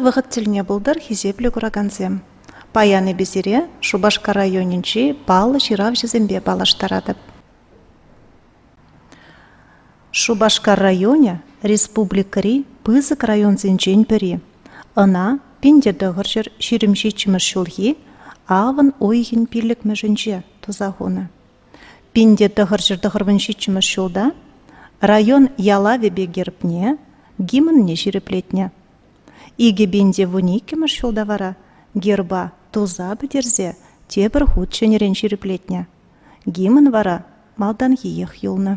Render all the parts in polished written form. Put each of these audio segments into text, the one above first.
Ырӑ вӑхӑт тӗлне пултӑр, хисеплӗ куракансем! Паян эпӗ сире Шупашкар районӗнчи паллӑ ҫыравҫӑсемпе паллаштаратӑп. Шупашкар районӗ республикӑри пысӑк районсенчен пӗри. Ӑна 1927 ҫулхи авӑн уйӑхӗн пиллӗкмӗшӗнче туса хунӑ. 1997 ҫулта район ялавӗпе гербне, гимнне ҫирӗплетнӗ. 2012 ҫулта вара герба туса пӗтерсе тепӗр хут ҫӗнӗрен ҫирӗплетнӗ. Гимн вара малтанхиех юлнӑ.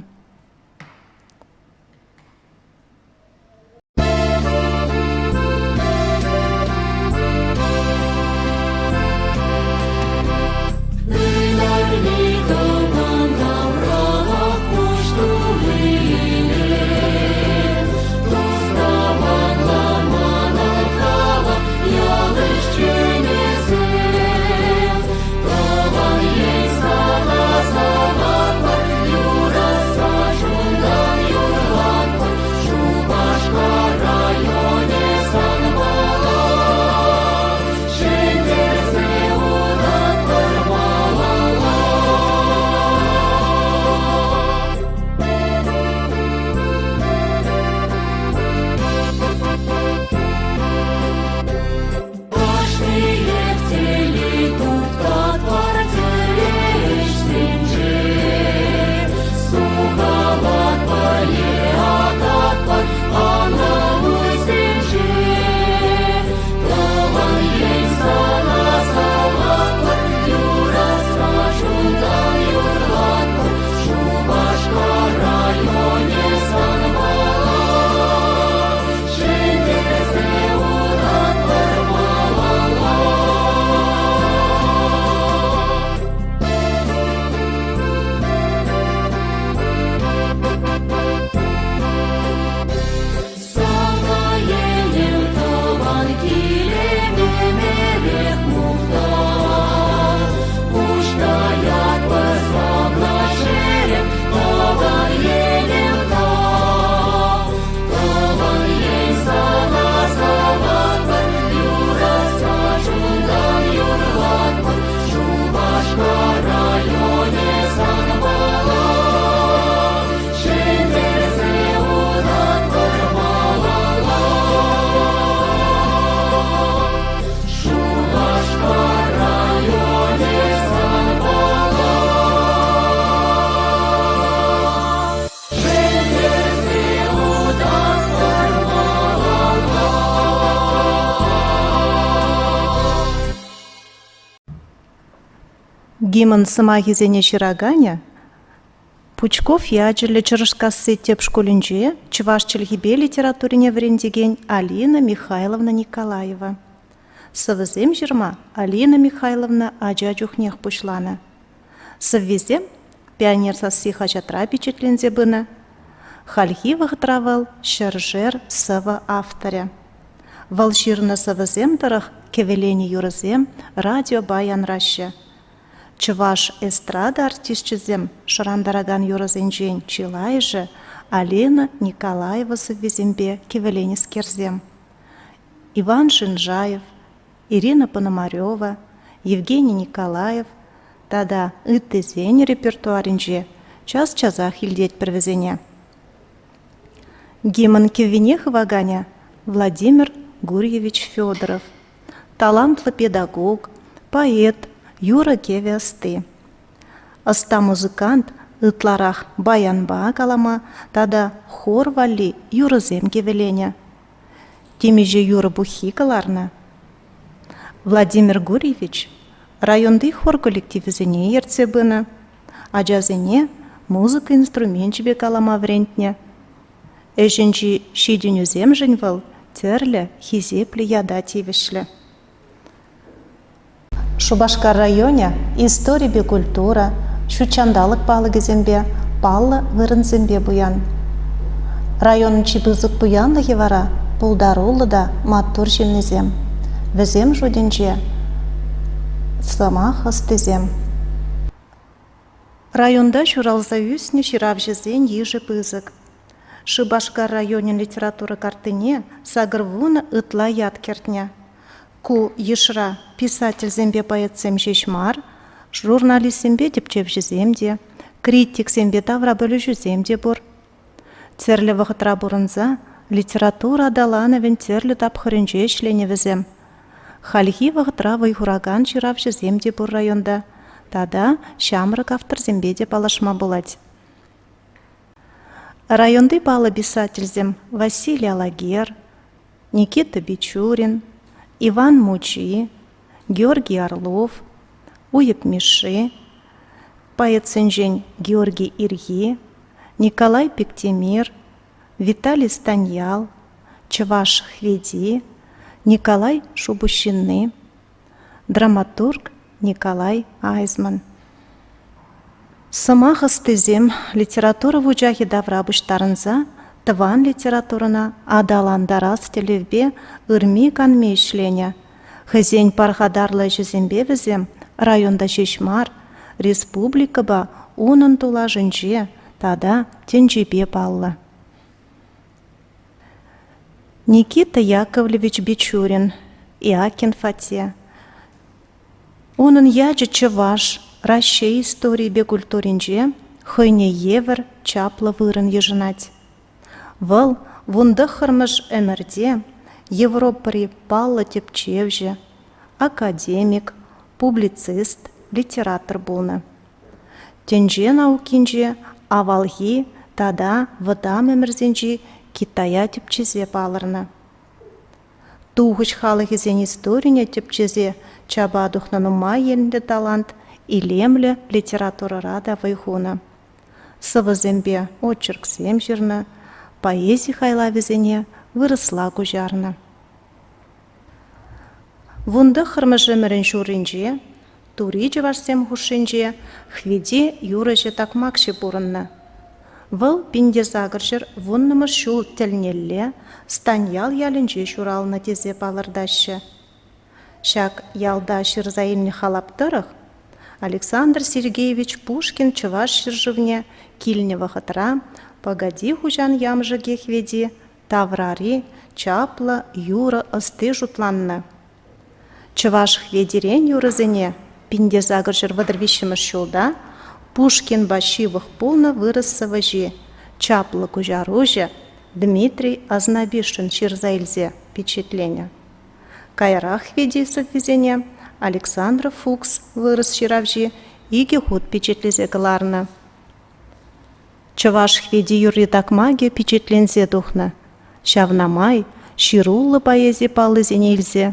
Гимн сӑмахӗсене ҫыраканӗ Пучков ячӗллӗ Чӑрӑшкасси тӗп шкулӗнче чӑваш чӗлхипе литературине вӗрентекен Алина Михайловна Николаева. Сӑвӑсем ҫырма Алина Михайловна ача чухнех пуҫланӑ. Сӑввисем «Пионер сасси» хаҫатра пичетленсе пынӑ. Хальхи вӑхӑтра вӑл ҫӗршер сӑвӑ авторӗ. Вӑл ҫырнӑ сӑвӑсем тӑрӑх кӗвӗленӗ юрӑсем радиопа янраҫҫӗ. Чӑваш эстрада артисчӗсем шӑрантаракан юрӑсенчен чылайӑшӗ Алина Николаева сӑввисемпе кӗвӗленӗскерсем. Иван Шинжаев, Ирина Пономарева, Евгений Николаев тата ыттисен репертуарӗнче час-часах илтетпӗр вӗсене. Гимн кӗввине хываканӗ Владимир Гурьевич Федоров, талантлӑ педагог, поэт, юрӑ-кӗвӗ ӑсти. Ӑста музыкант ытларах баянпа калама тата хор валли юрӑсем кӗвӗленӗ. Темиҫе юрӑ пуххи кӑларнӑ. Владимир Гурьевич районти хор коллективӗсене ертсе пынӑ, ачасене музыка инструменчӗпе калама вӗрентнӗ. Ӗҫӗнчи ҫитӗнӳсемшӗн вӑл тӗрлӗ хисеплӗ ята тивӗҫлӗ. Шупашкар районӗ историпе культура, ҫутҫанталӑк палӑкӗсемпе, паллӑ вырӑнсемпе пуян. Районӑн чи пысӑк пуянлӑхӗ вара пултаруллӑ та маттур ҫыннисем. Вӗсем шутӗнче сӑмах ӑстисем. Районта ҫуралса ӳснӗ ҫыравҫӑсен йышӗ пысӑк. Шупашкар районӗн литература карттине 80 ытла ят кӗртнӗ. Ку йышра писательсемпе поэтсем ҫеҫ мар, журналистсемпе тӗпчевҫӗсем те, критиксемпе таврапӗлӳҫӗсем те пур. Тӗрлӗ вӑхӑтра пурӑнса литература аталанӑвӗн тӗрлӗ тапхӑрӗнче ӗҫленӗ вӗсем. Хальхи вӑхӑтра вӑй хуракан ҫыравҫӑсем те пур районта тата ҫамрӑк авторсемпе те паллашма пулать. Районти паллӑ писательсем Василий Алагер, Никита Бичурин, Иван Мучи, Георгий Орлов, Уйӑп Мишши, поэтсенчен Георгий Ирхи, Николай Пиктемир, Виталий Станьял, Чӑваш Хвети, Николай Шупуҫҫынни, драматург Николай Айзман. Сӑмах ӑстисем литература вучахӗ тавра пуҫтарӑнса тӑван литературӑна аталантарас тӗллевпе ырми-канми ӗҫленӗ. Хӑйсен пархатарлӑ ӗҫӗсемпе вӗсем районта ҫеҫ мар, республикӑпа унӑн тулашӗнче тата тӗнчипе паллӑ. Никита Яковлевич Бичурин, Иакинф атте. Унӑн ячӗ чӑваш, Раҫҫей историйӗпе культуринче хӑйне евӗр чаплӑ вырӑн йышӑнать. Вӑл вунтӑххӑрмӗш ӗмӗрте Европӑри паллӑ тӗпчевҫӗ, академик, публицист, литератор пулнӑ. Тӗнче наукинче авалхи тата вӑтам ӗмӗрсенчи Китая тӗпчесе палӑрнӑ. Тухӑҫ халӑхӗсен историне тӗпчесе чапа тухнӑ нумай енлӗ талант илемлӗ литературӑра та вӑй хунӑ. Сӑвӑсемпе очерксем ҫырнӑ, поэзи хайлавӗсене вырӑсла куҫарнӑ. Вунтӑххӑрмӗш ӗмӗрӗн ҫурринче тури чӑвашсем хушшинче Хвети юрӑҫӑ-такмакҫӑ пурӑннӑ. Вӑл 1810-мӗш ҫул тӗлнелле Станьял ялӗнче ҫуралнӑ тесе палӑртаҫҫӗ. Ҫак ялта ҫырса илнӗ халап тӑрӑх, Александр Сергеевич Пушкин Чӑваш ҫӗршывне килнӗ вӑхӑтра Пӑкати хуҫан ямшӑкӗ Хвети таврари чаплӑ юрӑ ӑсти шутланнӑ. Чӑваш Хветирен юрӑсене 1833 ҫулта Пушкинпа ҫывӑх пулнӑ вырӑс сӑвӑҫи, чаплӑ куҫаруҫӑ Дмитрий Ознобишин ҫырса илсе пичетленӗ. Каярах Хвети сӑввисене Александр Фукс вырӑс ҫыравҫи икӗ хут пичетлесе кӑларнӑ. Чӑваш Хвети юрри-такмакӗ пичетленсе тухнӑ. Ҫавна май ҫыруллӑ поэзи паллисене илсе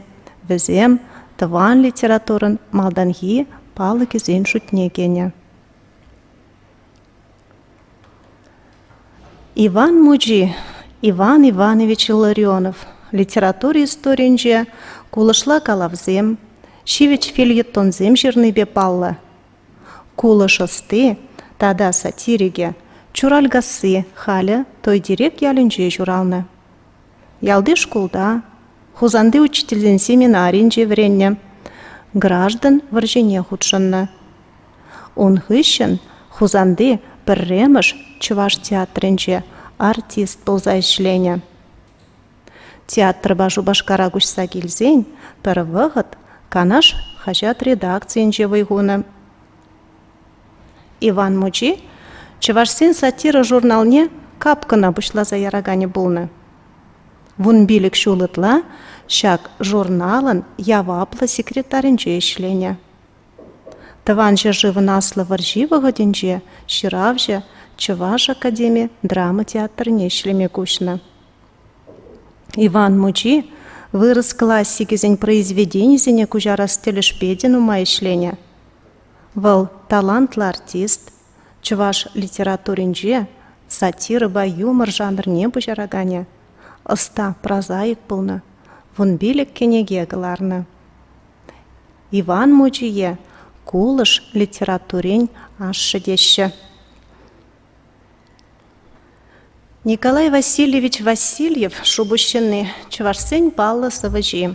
вӗсем тӑван литературӑн малтанхи палӑкӗсен шутне кӗнӗ. Иван Мучи, Иван Иванович Илларионов литература историйӗнче кулӑшла калавсем, ҫивӗч фельетонсем ҫырнипе паллӑ. Кулӑш ӑсти тата сатирикӗ Чуралькасси халӗ Тойтерек ялӗнче ҫуралнӑ. Ялти шкулта, Хусанти учительсен семинарийӗнче вӗреннӗ, граждан вӑрҫине хутшӑннӑ. Ун хыҫҫӑн Хусанти пӗрремӗш чӑваш театрӗнче артист пулса ӗҫленӗ. Театрпа Шупашкара куҫса килсен пӗр вӑхӑт «Канаш» хаҫат редакцийӗнче вӑй хунӑ. Иван Мучи чӑвашсен сатира журналне «Капкӑна» пуҫласа яраканӗ пулнӑ. 15 ҫул ытла ҫак журналӑн яваплӑ секретарӗнче ӗҫленӗ. Тӑван ҫӗршывӑн Аслӑ вӑрҫи вӑхӑтӗнче ҫыравҫӑ Чӑваш академи драма театрне ӗҫлеме куҫнӑ. Иван Мучи вырӑс классикӗсен произведенийӗсене куҫарас тӗлӗшпе те нумай ӗҫленӗ. Вӑл талантлӑ артист, чӑваш литературинче сатирӑпа юмор жанрне пуҫараканӗ, ӑста прозаик пулнӑ, 15 кӗнеке кӑларнӑ. Иван Мучие кулӑш литературин ашшӗ теҫҫӗ. Николай Васильевич Васильев Шупуҫҫынни чӑвашсен паллӑ сӑвӑҫи.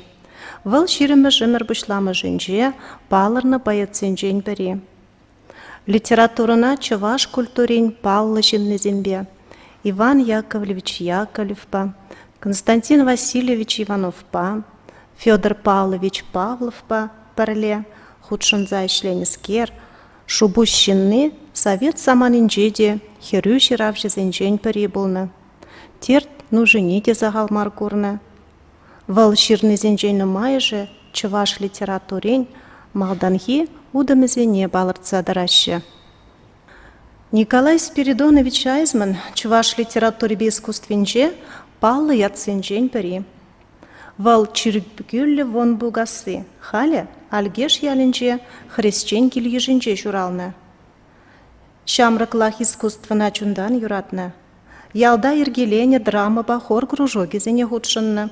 Вӑл ҫирӗммӗш ӗмӗр пуҫламӑшӗнче палӑрнӑ поэтсенчен пӗри. Литературӑна чӑваш культурин паллӑ ҫыннисемпе. Иван Яковлевич Яковлевпа, Константин Васильевич Ивановпа, Федор Павлович Павловпа пӗрле хутшӑнса ӗҫленӗскер, Шупуҫ ҫынни совет саманинче те хӗрӳ ҫыравҫӑсенчен пӗри пулнӑ. Терт нушине те сахал мар курнӑ. Вӑл ҫырнисенчен нумайӑшӗ чӑваш литературин малтанхи утӑмӗсене палӑртса тӑраҫҫӗ. Николай Спиридонович Айзман чӑваш литературипе искусствинче паллӑ ятсенчен пӗри. Вӑл Чиркӳллӗ Вонпукасси, халӗ Алькеш ялӗнче хресчен кил-йышӗнче ҫуралнӑ. Ҫамрӑклах искусствӑна чунтан юратнӑ. Ялта йӗркеленӗ драмӑпа хор кружокӗсене хутшӑннӑ.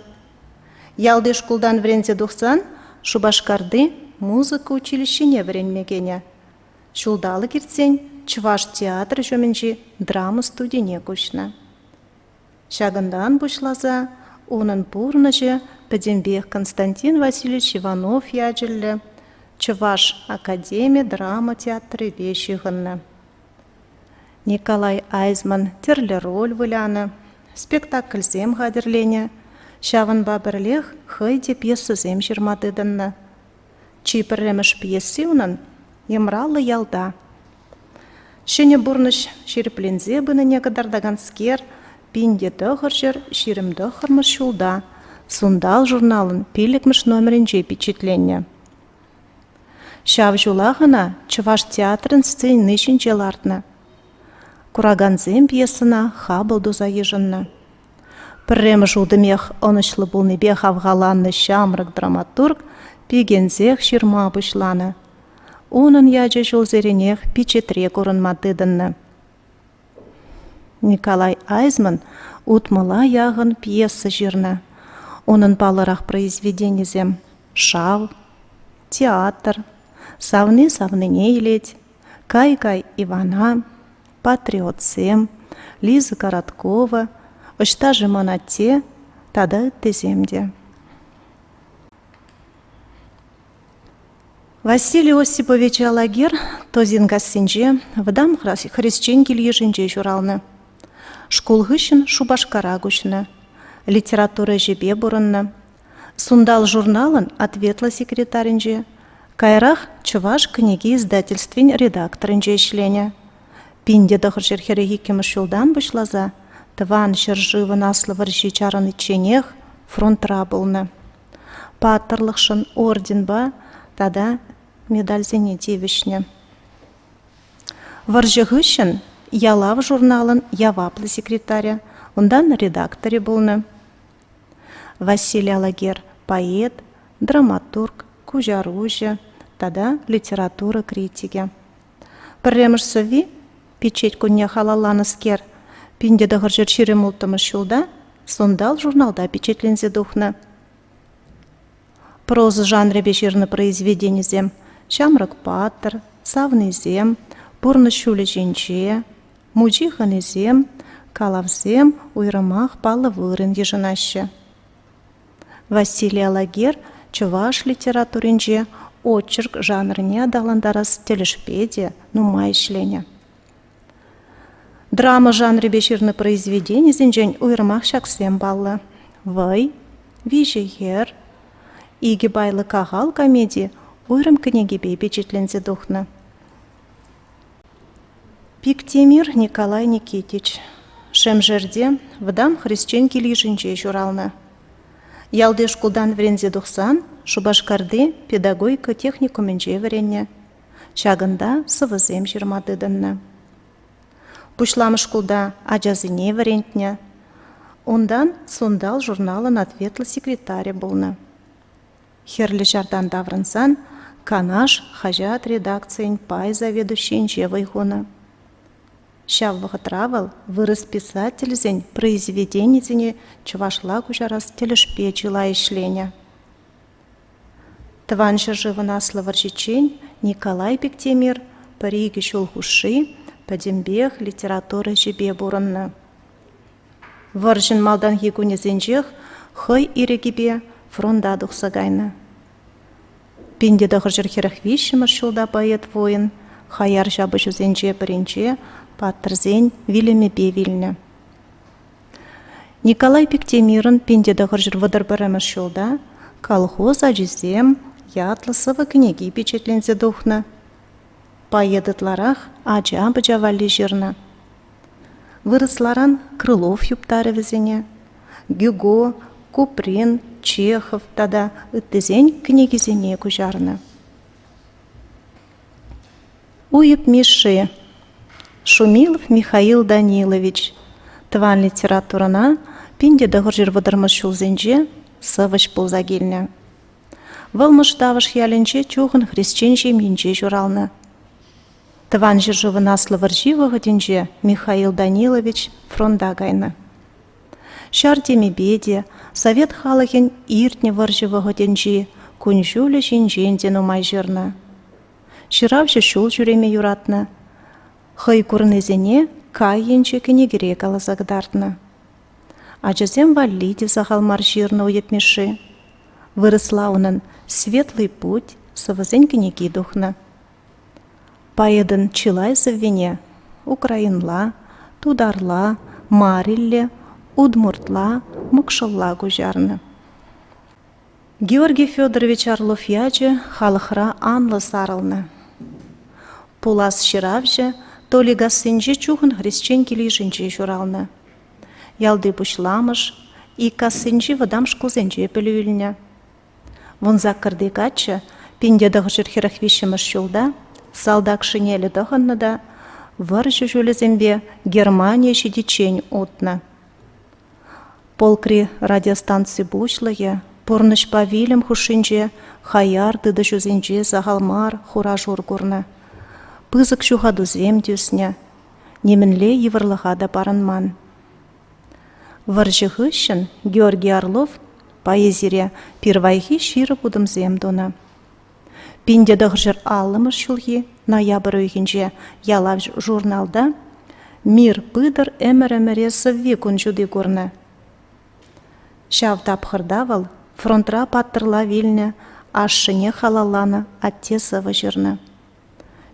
Ялти шкултан вӗренсе тухсан Шупашкарти музыка училищине вӗренме кӗнӗ. Ҫулталӑк иртсен Чӑваш театрӗ ҫумӗнчи драма студине куҫнӑ. Ҫакӑнтан пуҫласа унӑн пурнӑҫӗ пӗтӗмпех Константин Васильевич Иванов ячӗллӗ Чӑваш академи драма театрӗпе ҫыхӑннӑ. Николай Айзман тӗрлӗ роль вылянӑ, спектакльсем хатӗрленӗ, ҫавӑнпа пӗрлех хӑй те пьесӑсем ҫырма тытӑннӑ. Чи пӗрремӗш пьеси унӑн «Йӑмраллӑ ялта». Ҫӗнӗ пурнӑҫ ҫирӗпленсе пынине кӑтартаканскер 1929 ҫулта «Сунтал» журналӑн пиллӗкмӗш номерӗнче пичетленнӗ. Ҫав ҫулах ӑна Чӑваш театрӗн сцени ҫинче лартнӑ. Куракансем пьесӑна хапӑл туса йышӑннӑ. Пӗрремӗш утӑмех ӑнӑҫлӑ пулнипе хавхаланнӑ ҫамрӑк драматург пикенсех ҫырма пуҫланӑ. Унӑн ячӗ ҫулсеренех пичетре курӑнма тытӑннӑ. Николай Айзман утмӑла яхӑн пьеса ҫырнӑ. Унӑн паллӑрах произведенийӗсем «Шав», «Театр», «Савни савнине илет», «Кай-кай Ивана», «Патриотсем», Лиза Короткова, «Ӑҫта-ши ман атте» тата ыттисем те. Василий Осипович Алагир Тозинкассинче вӑтам хресчен кил-йышӗнче ҫуралнӑ. Шкул хыҫҫӑн Шупашкара куҫнӑ, литература ӗҫӗпе пурӑннӑ. «Сунтал» журналӑн ответлӑ секретарӗнче, каярах Чӑваш кӗнеке издательствин редакторӗнче ӗҫленӗ. 1942 ҫултан пуҫласа Тӑван ҫӗршывӑн Аслӑ вӑрҫи чарӑничченех фронтра пулнӑ. Паттӑрлӑхшӑн орденпа тата медальсене тивӗҫнӗ. Вӑрҫӑ хыҫҫӑн «Ялав» журналӑн яваплӑ секретарӗ, унтан редакторӗ пулнӑ. Василий Алагер поэт, драматург, куҫаруҫӑ тата литература критикӗ. Пӗрремӗш сӑвви, пичет кунне халалланӑскер, 1926 ҫулта «Сунтал» журналта пичетленсе тухнӑ. Проза жанрӗпе ҫырнӑ произведенисем «Ҫамрӑк паттӑр», «Савнисем», «Пурнӑҫ ҫулӗ ҫинче», «Мучи хӑнисем», калавсем уйрӑмах паллӑ вырӑн йышӑнаҫҫӗ. Василий Алагер чӑваш литературинче очерк жанрне аталантарас тӗлӗшпе те нумай ӗҫленӗ. Драма жанрӗпе ҫырнӑ произведенисенчен уйрӑмах ҫаксем паллӑ: «Вӑй», «Виҫӗ хӗр», «Икӗ пайлӑ кахал» комеди уйрӑм кӗнекепе пичетленсе тухнӑ. Пиктемир Николай Никитич Шемшерте вӑтам хресчен кил-йышӗнче ҫуралнӑ. Ялти шкултан вӗренсе тухсан Шупашкарти педагогика техникумӗнче вӗреннӗ. Ҫакӑнта сӑвӑсем ҫырма тытӑннӑ. Пуҫламӑш шкулта ачасене вӗрентнӗ. Унтан «Сунтал» журналӑн ответлӑ секретарӗ пулнӑ. Хӗрлӗ Ҫартан таврӑнсан «Канаш» хаҫат редакцийӗн пай заведующийӗнче вӑй хунӑ. Ҫав вӑхӑтра вӑл вырӑс писателӗсен произведенийӗсене чӑвашла куҫарас тӗлӗшпе чылай ӗҫленӗ. Тӑван ҫӗршывӑн Аслӑ вӑрҫиччен Николай Пиктемир пӗр-икӗ ҫул хушши пӗтӗмпех литература ӗҫӗпе пурӑннӑ. Вӑрҫӑн малтанхи кунӗсенчех хӑй ирӗкӗпе фронта тухса кайнӑ. 1943 ҫулта поэт-воин хаяр ҫапӑҫусенче пӗринче паттӑрсен вилӗмӗпе вилнӗ. Николай Пиктемирӑн 1931 ҫулта «Колхоз ачисем» ятлӑ сӑвӑ кӗнеки пичетленсе тухнӑ. Поэт ытларах ача-пӑча валли ҫырнӑ. Вырӑсларан Крылов юптарӗ вӗсене, Гюго, Куприн, Чехов тата ыттисен кӗнекисене куҫарнӑ. Уйӑп Мишши, Шумилов Михаил Данилович, тӑван литературӑна 1930 ҫулсенче сӑвӑҫ пулса килнӗ. Вӑл Мӑштавӑш ялӗнче чухӑн хресчен ҫемйинче ҫуралнӑ. Тӑван ҫӗршывӑн Аслӑ вӑрҫи вӑхӑтӗнче Михаил Данилович фронта кайнӑ. Ҫар темипе те, совет халӑхӗн иртнӗ вӑрҫӑ вӑхӑтӗнчи кун-ҫулӗ ҫинчен те нумай ҫырнӑ. Ҫыравҫӑ ҫул ҫӳреме юратнӑ. Хӑй курнисене кай енче кӗнекере каласа кӑтартнӑ. Ачасем валли те сахал мар ҫырнӑ Уйӑп Мишши. Вырӑсла унӑн «Светлый путь» сӑвӑсен кӗнеки тухнӑ. Поэтӑн чылай сӑввине украинла, тутарла, марилле, удмуртла, мӑкшӑлла куҫарнӑ. Георгий Федорович Орлов ячӗ халӑхра анлӑ сарӑлнӑ. Пулас ҫыравҫӑ Толикассинчи чухӑн хресчен килйышӗнче ҫуралнӑ. Ялти пуҫламӑш, Иккассинчи вӑтам шкулсенче пӗлӳ илнӗ. Вунсаккӑрти каччӑ 1943 ҫулта салтак шинелӗ тӑхӑннӑ та вӑрҫӑ ҫулӗсемпе Германие ҫитиччен утнӑ. Полкри радиостанци пуҫлӑхӗ пурнӑҫпа вилӗм хушшинче хаяр тытӑҫусенче сахал мар хура-шур курнӑ, пысӑк ҫухатусем тӳснӗ, нимӗнле йывӑрлӑха та парӑнман. Вӑрҫӑ хыҫҫӑн Георгий Орлов поэзире пирвайхи ҫирӗп утӑмсем тунӑ. 1950 ҫулхи ноябрь уйӑхӗнче «Ялав» журналта «Мир пытӑр ӗмӗр-ӗмӗре» сӑвви кун ҫути курнӑ. Ҫав тапхӑрта вӑл фронтра паттӑрла вилнӗ ашшӗне халалланӑ «Атте» сӑвӑ ҫырнӑ.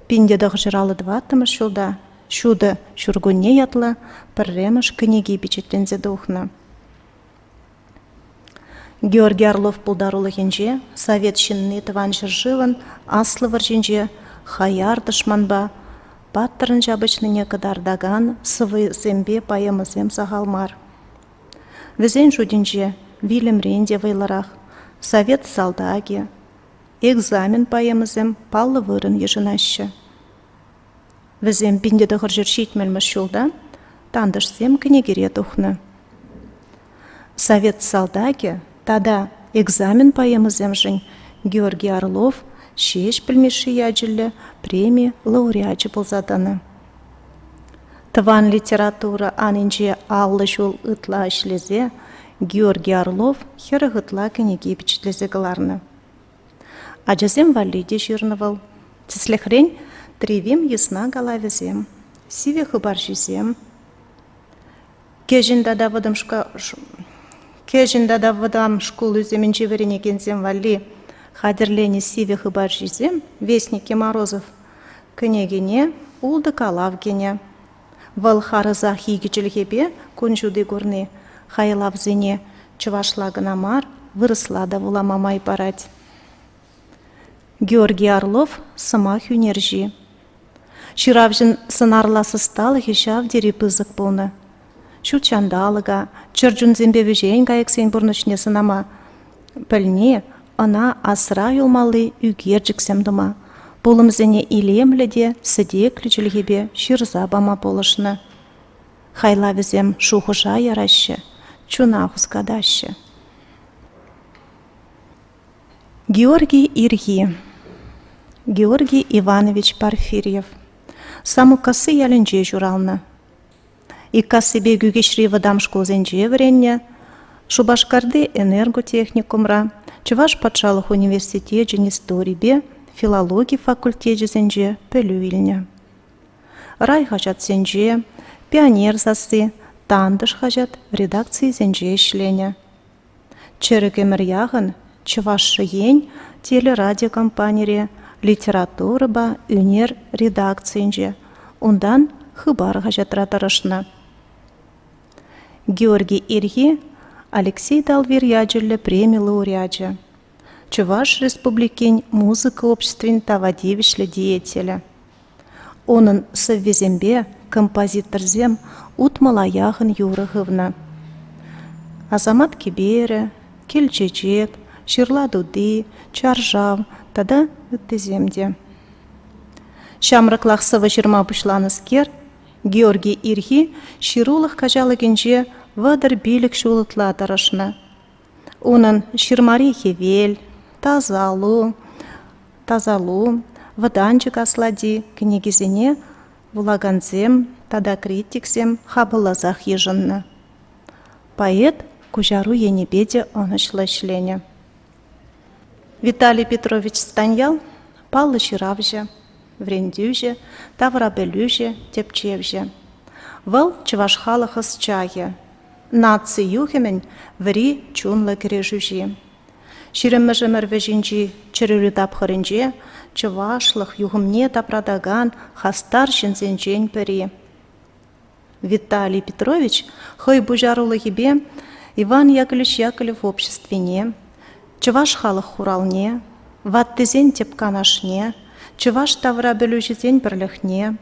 1954 ҫулта «Ҫутӑ ҫуркунне» ятлӑ пӗрремӗш кӗнеки пичетленсе тухнӑ. Георгий Орлов пултарулӑхӗнче совет ҫынни Тӑван ҫӗршывӑн Аслӑ вӑрҫинче хаяр тӑшманпа паттӑрӑн ҫапӑҫнине кӑтартакан сӑвӑсемпе поэмӑсем сахал мар. Вӗсен шутӗнче вилӗмрен те вӑйлӑрах «Совет салтакӗ», «Экзамен» поэмӑсем паллӑ вырӑн йышӑнаҫҫӗ. Вӗсем 1970 ҫулта «Тантӑшсем» кӗнекере тухнӑ. «Совет салтакӗ» тата «Экзамен» поэмӑсемшӗн Георгий Орлов Ҫеҫпӗл Мишши ячӗллӗ преми лауреачӗ пулса тӑнӑ. Тӑван литература анинче 50 ҫул ытла ӗҫлесе Георгий Орлов 40 ытла кӗнеке пичетлесе кӑларнӑ. Ачасем валли те ҫырнӑ вӑл. Тӗслӗхрен, Тревим йысна калавӗсем, Сивӗ хыпарҫисем, Кӗҫӗн тата вӑтам Кӗҫӗн тата вӑтам шкул ӳсӗмӗнчи вӗренекенсем валли хатӗрленӗ Сивӗ хыпарҫисем Вестники Морозов кӗнекене ултӑ калав кӗнӗ. Вӑл харӑсах икӗ чӗлхепе кун ҫути курни хайлавсене чӑвашла кӑна мар, вырӑсла та вулама май парать. Георгий Орлов сӑмах ӳнерҫи. Ҫыравҫӑн сӑнарлас ӑсталӑхӗ ҫав тери пысӑк пулнӑ. Ҫут ҫанталӑка, чӗрчунсемпе вӗҫен кайӑксен пурнӑҫне сӑнама пӗлни ӑна асра юлмалли ӳкерчӗксем тума, пулӑмсене илемлӗ те сӗтеклӗ чӗлхепе ҫырса пама пулӑшнӑ. Хайлавӗсем шухӑша яраҫҫӗ, чуна хускатаҫҫӗ. Георгий Ирхи Георгий Иванович Порфирьев Самуккасси ялӗнче ҫуралнӑ. Иккассипе Кӳкеҫри вӑтам шкулсенче вӗреннӗ, Шупашкарти энерготехникумра, Чӑваш патшалӑх университечӗн историпе филологи факультечӗсенче пӗлӳ илнӗ. Райхаҫатсенче, Пионер сасси, Тантӑш хаҫат редакцийӗсенче ӗҫленӗ. Чӗрӗк ӗмӗр яхӑн Чӑваш Ен телерадиокомпанире литературӑпа ӳнер редакцийӗнче, унтан Хыпар хаҫатра тӑрӑшнӑ. Георгий Ирхи Алексей Талвир ячӗллӗ преми лауреачӗ, Чӑваш Республикин музыка обществин тава тивӗҫлӗ деятелӗ. Унӑн сӑввисемпе композиторсем утмӑла яхӑн юрӑ хывнӑ. Асамат кӗперӗ, Кӗл чечек, Ҫырла тути, Чаршав тата ыттисем те. Ҫамрӑклах сӑвӑ ҫырма пуҫланӑскер Георгий Ирхи ҫырулӑх каҫалӑкӗнче 35 ҫул ытла тӑрӑшнӑ. Унӑн Ҫырмари хӗвел, Тасалу, Тасалу, Вӑтанчӑк аслати кӗнекисене вулакансем тата критиксем хапӑлласах йышӑннӑ. Поэт куҫару енӗпе те ӑнӑҫлӑ ӗҫленӗ. Виталий Петрович Станьял паллӑ ҫыравҫӑ, вӗрентӳҫӗ, таврапӗлӳҫӗ, тӗпчевҫӗ. Вӑл чӑваш халӑх ӑсчахӗ, наци юхӑмӗн вӗри чунлӑ кӗрешӳҫи. Ҫирӗммӗш ӗмӗр вӗҫӗнчи чӗрӗлӳ тапхӑрӗнче чӑвашлӑх юхӑмне тапратакан хастар ҫынсенчен пӗри. Виталий Петрович хӑй пуҫарулӑхӗпе Иван Яковлевич Яковлев обществине, Чӑваш халӑх хуралне, Ваттисен тӗп канашне, Чӑваш таврапӗлӳҫисен пӗрлӗхне,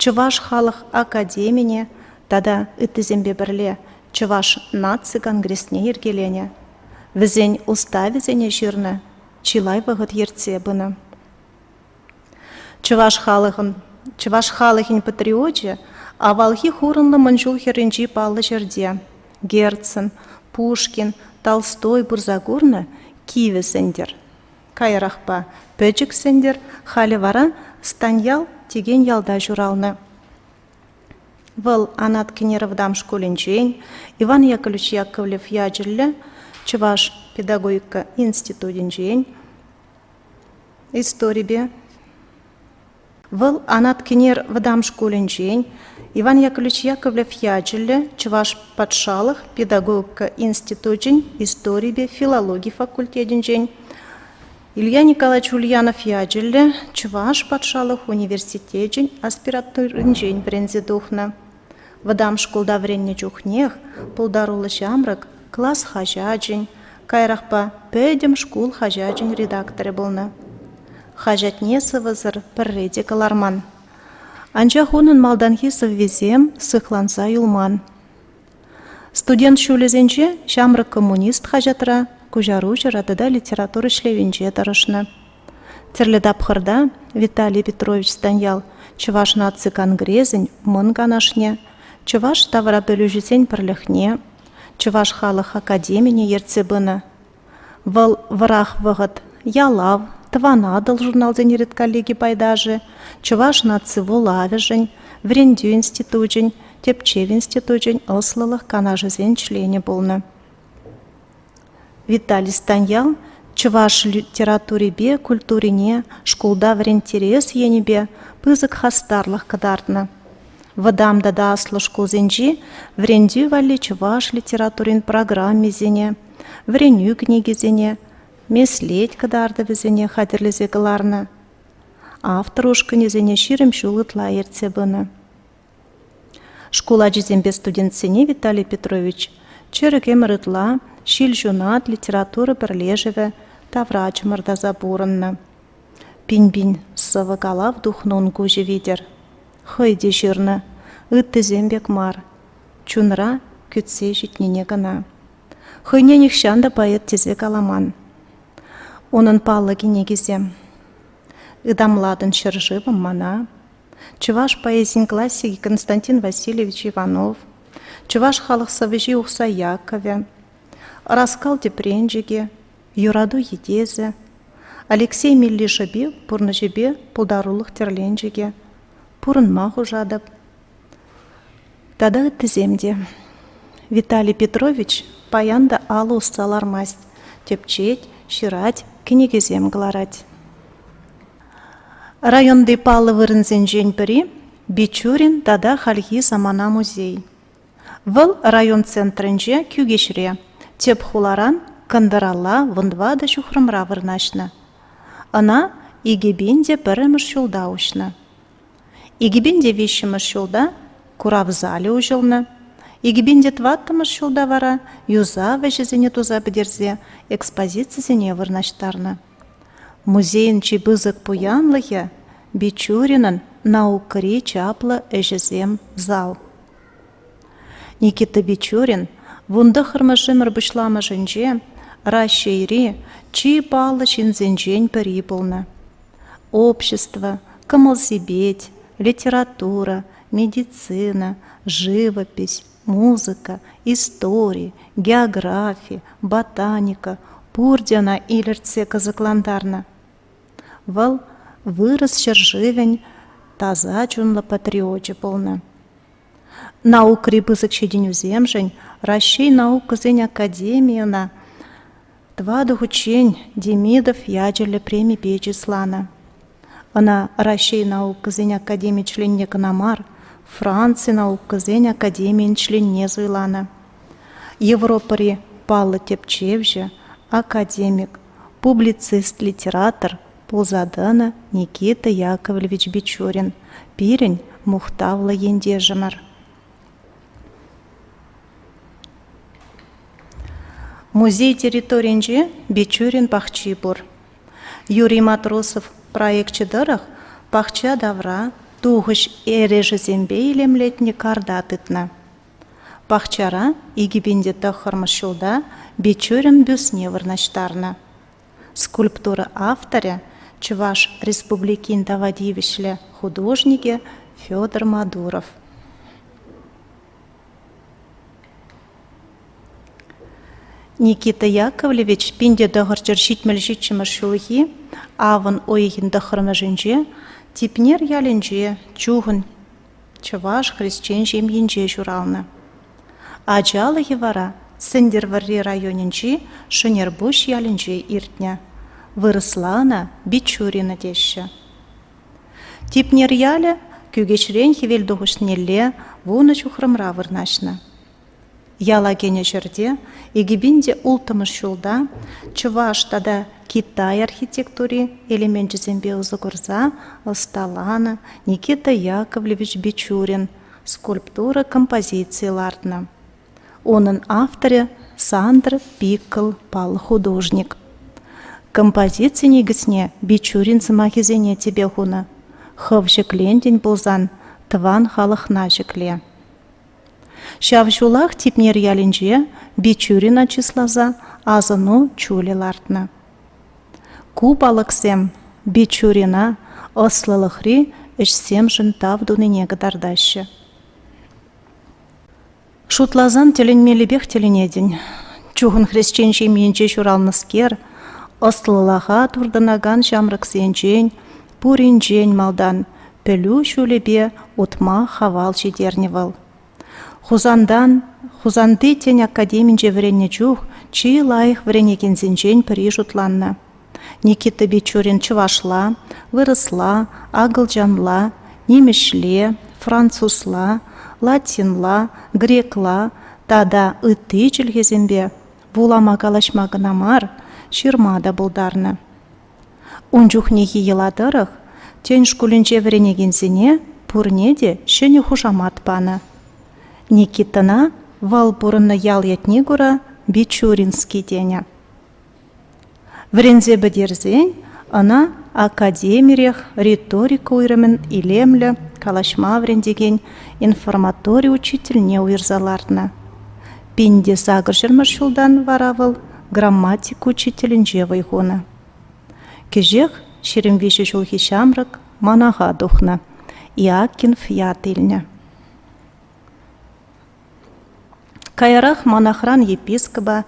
Чӑваш халӑх академине тата ыттисемпе пӗрле Чӑваш наци конгресне йӗркеленӗ, вӗсен уставӗсене ҫырнӑ, чылай вӑхӑт ертсе пынӑ. Чӑваш халӑхӑн чӑваш халӑхӗн патриочӗ авалхи хурӑнлӑ мӑн ҫул хӗрринчи паллӑ ҫӗрте Герцен, Пушкин, Толстой пырса курнӑ Кивӗ Сӗнтӗр. Каярахпа Пӗчӗк Сӗнтӗр, халӗ вара Станьял текен ялта ҫуралнӑ. Вӑл Анат Кӗнер вӑтам шкулӗнчен Иван Яковлевич Яковлев ячӗллӗ Чӑваш педагогика институтӗнчен историпе Вӑл Анат Кӗнер вӑтам шкулӗнчен Иван Яковлевич Яковлев ячӗллӗ Чӑваш патшалӑх педагогика институчӗн историпе филологи факультетӗнчен, Илья Николаевич Ульянов ячӗллӗ Чӑваш патшалӑх университечӗн аспирантуринчен вӗренсе тухнӑ. Вӑтам шкулта вӗреннӗ чухнех пултаруллӑ ҫамрӑк класс хаҫачӗн, каярахпа пӗтӗм шкул хаҫачӗн редакторӗ пулнӑ. Хаҫатне сӑвӑсӑр пӗрре те кӑларман. Анчах унӑн малтанхи сӑввисем сыхланса юлман. Студент ҫулӗсенче «Ҫамрӑк коммунист» хаҫатра, куҫаруҫӑра тата литература ӗҫлевӗнче тӑрӑшнӑ. Тӗрлӗ тапхӑрта Виталий Петрович Станьял Чӑваш наци конгресӗн Мӑн Канашне, Чӑваш таврапӗлӳҫисен пӗрлӗхне, Чӑваш халӑх академине ертсе пынӑ. Вӑл вӑрах вӑхӑт «Ялав», «Тӑван Атӑл» журналсен редколлеги пайташӗ, Чӑваш наци вулавӗшӗн, Вӗрентӳ институчӗн, Тӗпчев институчӗн ӑслӑлӑх канашӗсен членӗ пулнӑ. Виталий Станьял чӑваш литературипе культурине шкулта вӗренттерес енӗпе пысӑк хастарлӑх кӑтартнӑ. Вӑтам тата аслӑ шкулсенчи вӗрентӳ валли чӑваш литературин программисене, вӗренӳ кӗнекисене, меслет кӑтартӑвӗсене хатӗрлесе кӑларнӑ. Автор ушкӑнӗсене 20 ҫул ытла ертсе пынӑ. Шкул ачисемпе студентсене Виталий Петрович чӗрӗк ӗмӗр ытла Ҫил ҫунат литература пӗрлешӗвӗ тавра чӑмӑртаса пурӑннӑ. Пин-пин сӑвӑ-калав тухнӑ ун куҫӗ витӗр. Хӑй те ҫырнӑ, ыттисем пек мар, чунра кӳтсе ҫитнине кӑна. Хӑйне нихҫан та поэт тесе каламан. Унӑн паллӑ кӗнекисем «Ытамлатӑн ҫӗршывӑм мана», Чӑваш поэзин классикӗ Константин Васильевич Иванов, чӑваш халӑх сӑвӑҫи Ухсай Яккӑвӗ, Ӑраскал тӗпренчӗкӗ, Юрату йӗтесӗ, Алексей Милли шӑпи пурнӑҫӗпе пултарулӑх тӗрленчӗкӗ, Пурӑнма хушатӑп тата ыттисем те. Виталий Петрович паян та алӑ усса лармасть, тӗпчет, ҫырать, кӗнекесем кӑларать. Районти паллӑ вырӑнсенчен пӗри Бичурин тата хальхи самана музей. Вӑл район центрӗнче Кӳкеҫре, тӗп хуларан кӑнтӑралла 14 ҫухрӑмра вырнаҫнӑ. Ӑна 2001 ҫулта уҫнӑ. 2003 ҫулта курав залӗ уҫӑлнӑ. 2004 ҫулта вара юсав ӗҫӗсене туса пӗтерсе экспозицисене вырнаҫтарнӑ. Музейӑн чи пысӑк пуянлӑхӗ Бичуринӑн наукӑри чаплӑ ӗҫӗсем зал. Никита Бичурин вунтӑххӑрмӗш ӗмӗр пуҫламӑшӗнче Раҫҫейри чи паллӑ ҫынсенчен пӗри пулнӑ. Общество, кӑмӑл-сипет, литература, медицина, живопись, музыка, истори, географи, ботаника пурте ӑна илӗртсе кӑсӑклантарнӑ. Вӑл вырӑс ҫӗршывӗн таса чунлӑ патриочӗ пулнӑ. Наукӑри пысӑк ҫитӗнӳсемшӗн Раҫҫей наукӑсен академийӗ ӑна тӑватӑ хутчен Демидов ячӗллӗ премипе чысланӑ. Ӑна Раҫҫей наукӑсен академи членне кӑна мар, Франци наукӑсен академийӗн членне суйланӑ. Европӑри паллӑ тӗпчевҫӗ, академик, публицист-литератор пулса тӑнӑ Никита Яковлевич Бичурин, пирӗн мухтавлӑ ентешӗмӗр. Музей территорийӗнче Бичурин пахчи пур. Юрий Матросов проекчӗ тӑрӑх пахча тавра тухӑҫ эрешӗсемпе илемлетнӗ карта тытнӑ. Пахчара 2009 ҫулта Бичурин бюстне вырнаҫтарнӑ. Скульптура авторӗ Чӑваш Республикин тава тивӗҫлӗ художникӗ Федор Мадуров. Никита Яковлевич 1977 ҫулхи авӑн уйӑхӗн тӑххӑрмӗшӗнче Типнер ялӗнче чухӑн чӑваш хресчен ҫемйинче ҫуралнӑ. Ачалӑхӗ вара Сӗнтӗрвӑрри районӗнчи Шӗнерпуҫ ялӗнче иртнӗ. Вырӑсла ӑна Бичурино теҫҫӗ. Типнер ялӗ Кӳкеҫрен хӗвелтухӑҫнелле 10 ҫухрӑмра вырнаҫнӑ. Яла кӗнӗ ҫӗрте 2006 ҫулта чӑваш тата Китай архитектури элеменчӗсемпе усӑ курса ӑсталанӑ Никита Яковлевич Бичурин скульптура композицийӗ лартнӑ. Унӑн авторӗ Сандр Пикл паллӑ художник. Композици никӗсне Бичурин сӑмахӗсене тӗпе хунӑ: «Хӑв ҫӗклентӗн пулсан тӑван халӑхна ҫӗкле». Ҫав ҫулах Типнер ялӗнче Бичурина чысласа асӑну чулӗ лартнӑ. Ку палӑксем Бичурина ӑслӑлӑхри ӗҫсемшӗн тав тунине кӑтартаҫҫӗ. Шутласан тӗлӗнмеллипех тӗлӗнетӗн. Чухӑн хресчен ҫемйинче ҫуралнӑскер ӑслӑлӑха туртӑнакан ҫамрӑксенчен пуринчен малтан пӗлӳ ҫулӗпе утма хавал ҫитернӗ вӑл. Хусантан Хусанти тӗн академинче вӗреннӗ чух чи лайӑх вӗренекенсенчен пӗри шутланнӑ. Никита Бичурин чӑвашла, вырӑсла, акӑлчанла, нимӗҫле, французла, латинла, грекла тата ытти чӗлхесемпе вулама-калаҫма кӑна мар, ҫырма та пултарнӑ. Ун чухнехи йӑла тӑрӑх тӗн шкулӗнче вӗренекенсене пурне те ҫӗнӗ хушамат панӑ. Никитӑна вӑл пурӑннӑ ял ятне кура Бичуринский тенӗ. Вӗренсе пӗтерсен ӑна академирех риторика уйрӑмӗн илемлӗ калаҫма вӗрентекен информатори учительне уйӑрса лартнӑ. 1800 ҫултан вара вӑл грамматика учителӗнче вӑй хунӑ. Кӗҫех 23 ҫулхи ҫамрӑк манаха тухнӑ, Иакинф ят илнӗ. Каярах манахран епископа,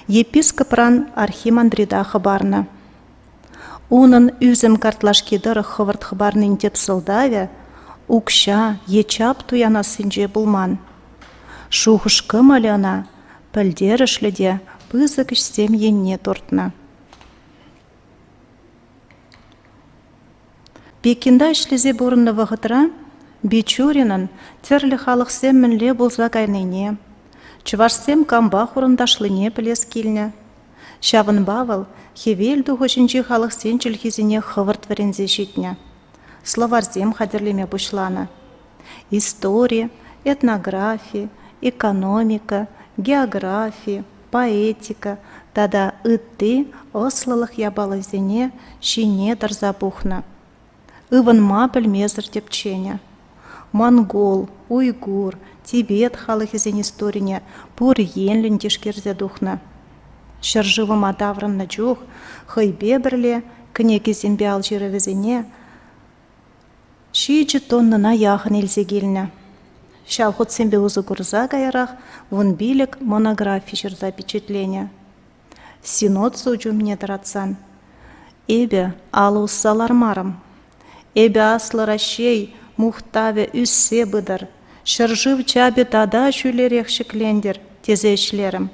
епископран архимандрита хӑпарнӑ. Унӑн ӳсӗм картлашки тӑрӑх хӑвӑрт хӑпарнин тӗп сӑлтавӗ укҫа е чап туянассинче пулман. Шухӑш-кӑмӑлӗ ӑна пӗлтерӗшлӗ те пысӑк ӗҫсем енне туртнӑ. Пекинта ӗҫлесе пурӑннӑ вӑхӑтра Бичуринӑн тӗрлӗ халӑхсем мӗнле пулса кайнине, чӑвашсем кампа хурӑнташлине пӗлес килнӗ. Ҫавӑнпа вӑл хӗвел тухӑҫӗнчи халӑхсен чӗлхисене хӑвӑрт вӗренсе ҫитнӗ, словарьсем хатӗрлеме пуҫланӑ. Истори, этнографи, экономика, географи, поэтика тата ытти ӑслӑлӑх япалисене ҫине тӑрса пухнӑ. Ывӑнма пӗлмесӗр тӗпченӗ. Монгол, уйгур, тибет халӑхӗсен историне пур енлӗн тишкерсе тухнӑ. Ҫӗршывӑма таврӑннӑ чух хӑйпе пӗрле кӗнекисемпе алҫырӑвӗсене 7 тоннӑна яхӑн илсе килнӗ. Ҫав хутсемпе усӑ курса каярах 15 монографи ҫырса пичетленӗ. Синод сучӗ умне тӑратсан эпӗ алӑ усса лармарӑм. Эпӗ аслӑ Раҫҫей мухтавӗ ӳссе пытӑр, ҫӗршыв чапӗ тата ҫӳлерех ҫӗклентӗр тесе ӗҫлерӗм,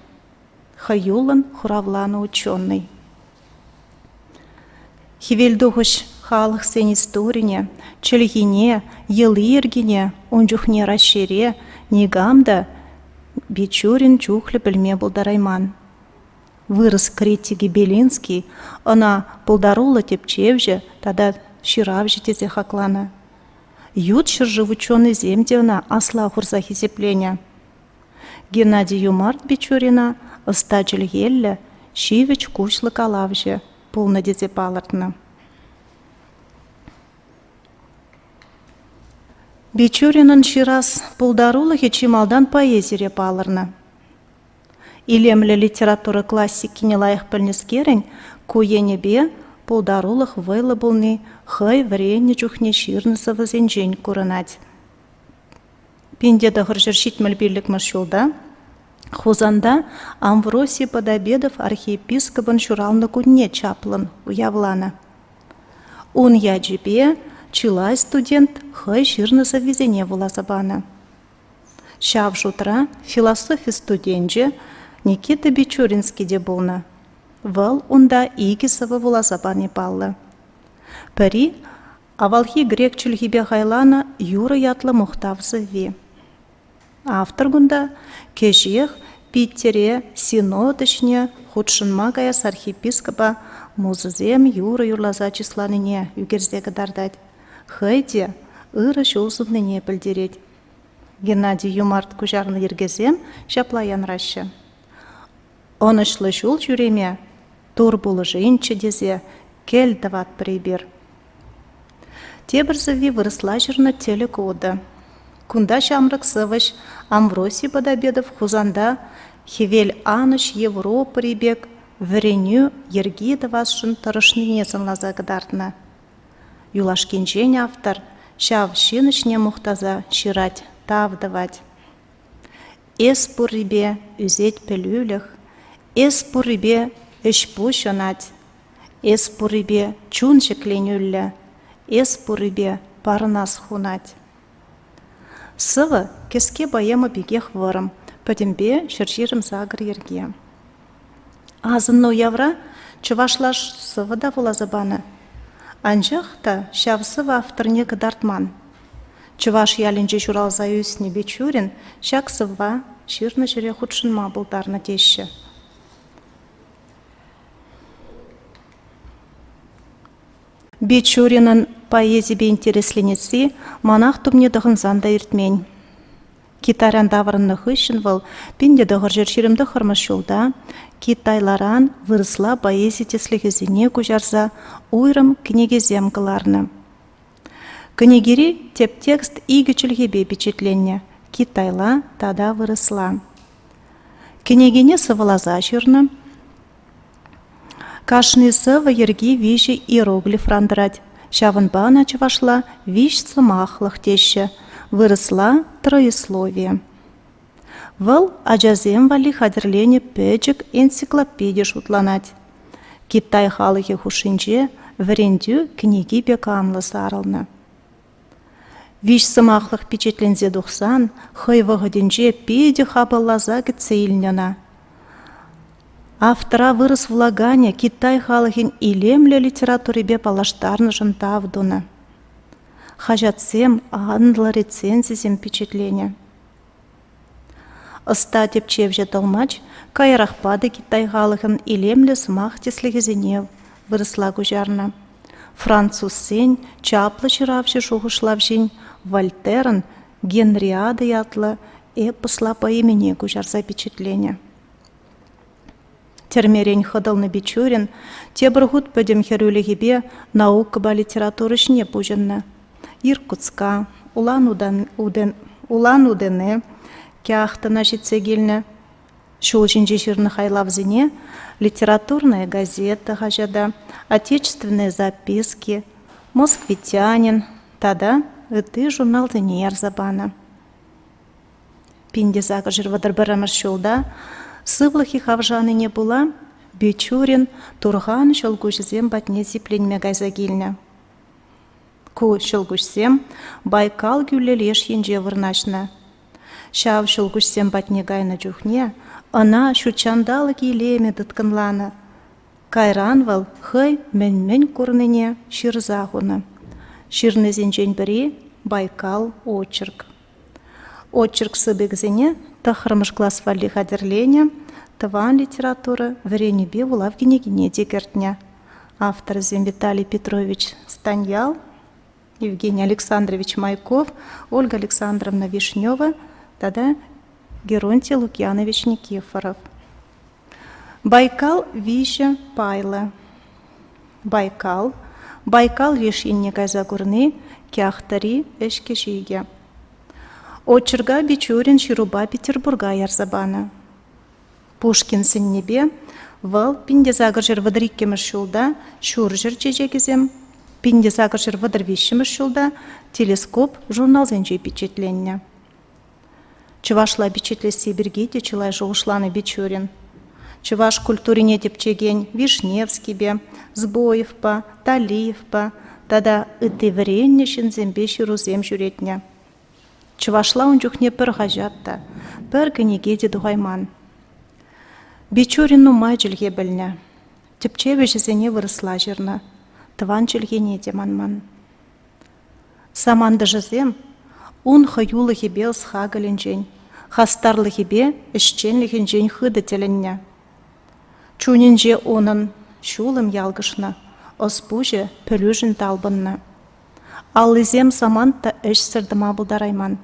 хӑюллӑн хуравланӑ ученӑй. Хӗвелтухӑҫ халӑхсен историне, чӗлхине, йӑли-йӗркине ун чухне Раҫҫейре никам та Бичурин чухлӗ пӗлме пултарайман. Вырӑс критикӗ Белинский ӑна пултаруллӑ тӗпчевҫӗ тата ҫыравҫӑ тесе хакланӑ. Ют ҫӗршыв ученӑйсем те ӑна асла хурса хисепленӗ. Геннадий Юмарт Бичурина ӑста чӗлхеллӗ, ҫивӗч куҫлӑ калавҫӑ пулнӑ тесе палӑртнӑ. Бичуринӑн ҫырас пултарулӑхӗ чи малтан поэзире палӑрнӑ. Илемлӗ литература классикине лайӑх пӗлнӗскерӗн ку енӗпе пултарулӑх вӑйлӑ пулни хӑй вӗреннӗ чухне ҫырнӑ сӑвӑсенчен курӑнать. 1975 ҫулта Хусанта Амвросий Подобедов архиепископӑн ҫуралнӑ кунне чаплӑн уявланӑ. Ун ячӗпе чылай студент хӑй ҫырнӑ сӑввисене вуласа панӑ. Ҫав шутра философи студенчӗ Никита Бичуринский те пулнӑ. Вӑл унта икӗ сӑвӑ вуласа пани паллӑ. Пӗри Авалхи грек чӗлхипе хайланӑ юрӑ ятлӑ мухтав сӑвви. Автор кунта кӗҫех Питӗре синод ӗҫне хутшӑнма каяс архиепископа музӑсем юрӑ юрласа чысланине ӳкерсе кӑтартать, хӑй те ырӑ ҫул суннине пӗлтерет. Геннадий Юмарт куҫарнӑ йӗркесем ҫапла янраҫҫӗ: Ӑнӑҫлӑ ҫул ҫӳреме Тур пулӑшинччӗ тесе кӗл тӑватпӑр эпир. Тепӗр сӑвви вырӑсла ҫырнӑ тӗлӗк утӑ. Кунта ҫамрӑк сӑвӑҫ Амвросий Подобедов Хусанта Хӗвел Анӑҫ Европӑри пек вӗренӳ йӗрки тӑвасшӑн тӑрӑшнине сӑнласа кӑтартнӑ. Юлашкинчен автор ҫав ҫын ӗҫне мухтаса ҫырать, тав тӑвать. Эс пуррипе ӳсет пӗлӳлӗх, эс пуррипе ӗҫ-пуҫ ӑнать, эс пуррипе чун ҫӗкленӳллӗ, эс пуррипе парӑнас хунать. Сӑвӑ кӗске поэма пекех вӑрӑм, пӗтӗмпе 128 йӗрке. Асӑннӑ уявра чӑвашла сӑвӑ та вуласа панӑ. Анчах та ҫав сӑвӑ авторне кӑтартман. Чӑваш ялӗнче ҫуралса ӳснӗ Бичурин ҫак сӑвва ҫырнӑ ҫӗре хутшӑнма пултарнӑ теҫҫӗ. Бичуринӑн поэзипе интересленесси манах тумне тӑхӑнсан та иртмен. Китайран таврӑннӑ хыҫҫӑн вӑл 1929 ҫулта китайларан вырӑсла поэзи тӗслӗхӗсене куҫарса уйрӑм кӗнекесем кӑларнӑ. Кӗнекери тӗп текст икӗ чӗлхепе пичетленнӗ: китайла тата вырӑсла. Кӗнекене сӑвӑласа ҫырнӑ. Кашни сӑвӑ йӗрки виҫӗ иероглифран тӑрать. Ҫавӑнпа ӑна чӑвашла виҫ сӑмахлӑх теҫҫӗ, вырӑсла троисловие. Вӑл ачасем валли хатӗрленӗ пӗчӗк энциклопеди шутланать. Китай халӑхӗ хушшинче вӗрентӳ кӗнеки пек анлӑ сарӑлнӑ. Виҫ сӑмахлӑх пичетленсе тухсан хӑй вӑхӑтӗнче питӗ хапӑлласа кӗтсе илнӗ ӑна. Автора вырӑс вулаканӗ Китай халӑхӗн илемлӗ литературипе паллаштарнӑшӑн тав тунӑ. Хаҫатсем анлӑ рецензисем пичетленӗ. Ӑста тӗпчевҫӗ тӑлмач каярахпа та Китай халӑхӗн илемлӗ сӑмах тӗслӗхӗсене вырӑсла куҫарнӑ. Французсен чаплӑ ҫыравҫӑ шухӑшлавҫин Вольтерӑн «Генриада» ятлӑ Эпосла поэмине куҫарса пичетленӗ. Тӗрмерен хӑтӑлнӑ Бичурин тепӗр хут пӗтӗм хӗрӳлӗхӗпе наукӑпа литература ӗҫне пуҫӑннӑ. Иркутска, Улан-Удэне, Кяхтӑна ҫитсе килнӗ. Ҫул ҫинче ҫырнӑ хайлавсене «Литературная газета» хаҫата, «Отечественные записки», «Москвитянин» тата ытти журналсене ярса панӑ. 1831 ҫулта сывлӑхӗ хавшанине пула Бичурин Турхан ҫӑлкуҫӗсем патне сипленме кайса килнӗ. Ку ҫӑлкуҫсем Байкал кӳлӗ леш енче вырнаҫнӑ. Ҫав ҫӑлкуҫсем патне кайнӑ чухне ӑна ҫутҫанталӑк илемӗ тыткӑнланӑ. Кайран вӑл хӑй мӗн-мӗн курнине ҫырса хунӑ. Ҫырнисенчен пӗри «Байкал очерк». Очерк сыпӑкӗсене тӑххӑрмӗш класс валли хатӗрленӗ, тӑван литература вӗренӳпе вулав кӗнекине те кӗртнӗ. Авторӗсем Виталий Петрович Станьял, Евгений Александрович Майков, Ольга Александровна Вишнева тата Геронтий Лукьянович Никифоров. Байкал виҫӗ пайлӑ. Байкал, Байкал леш енне кайса курни Кяхтӑри ӗҫкӗ-ҫикӗ. Очерка Бичурин ҫырупа Петербурга ярса панӑ. Пушкин сӗннипе вӑл 1832 ҫулта Ҫурҫӗр чечекӗсем, 1833 ҫулта Телескоп журналсенче пичетленнӗ. Чӑвашла пичетлесси пирки те чылай шухӑшланӑ Бичурин. Чӑваш культурине тӗпчекен Вишневскипе, Сбоевпа, Талиевпа тата ытти вӗреннӗ ҫынсемпе ҫырусем ҫӳретнӗ. Чӑвашла ун чухне пӗр хаҫат та, пӗр кӗнеке те тухайман. Бичурин нумай чӗлхе пӗлнӗ. Тӗпчев ӗҫӗсене вырӑсла ҫырнӑ, тӑван чӗлхене те манман. Самантӑшӗсем ун хӑюлӑхӗпе ӑс-хакӑлӗнчен, хастарлӑхӗпе ӗҫченлӗхӗнчен хытӑ тӗлӗннӗ. Чунӗнче унӑн ҫулӑм ялкӑшнӑ, ӑс-пуҫӗ пӗлӳшӗн талпӑннӑ. Аллисем самант та ӗҫсӗр тӑма пултарайман.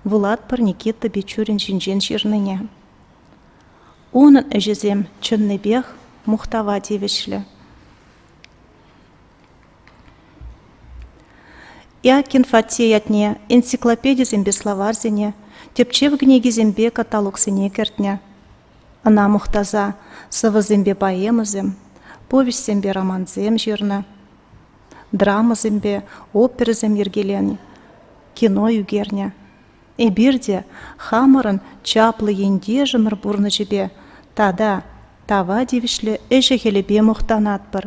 Вулатпӑр Никита Бичурин ҫинчен ҫырнине. Унӑн ӗҫӗсем чӑннипех мухтава тивӗҫлӗ. Иакинф атте ятне энциклопедисемпе словарьсене, тӗпчев кӗнекисемпе каталогсене кӗртнӗ. Ӑна мухтаса сӑвӑсемпе поэмӑсем, повеҫсемпе романсем ҫырнӑ, драмӑсемпе оперӑсем йӗркеленӗ, кино ӳкернӗ. Эпир те хамӑрӑн чаплӑ ентешӗмӗр пурнӑҫӗпе тата тава тивӗҫлӗ ӗҫӗ-хӗлӗпе мухтанатпӑр,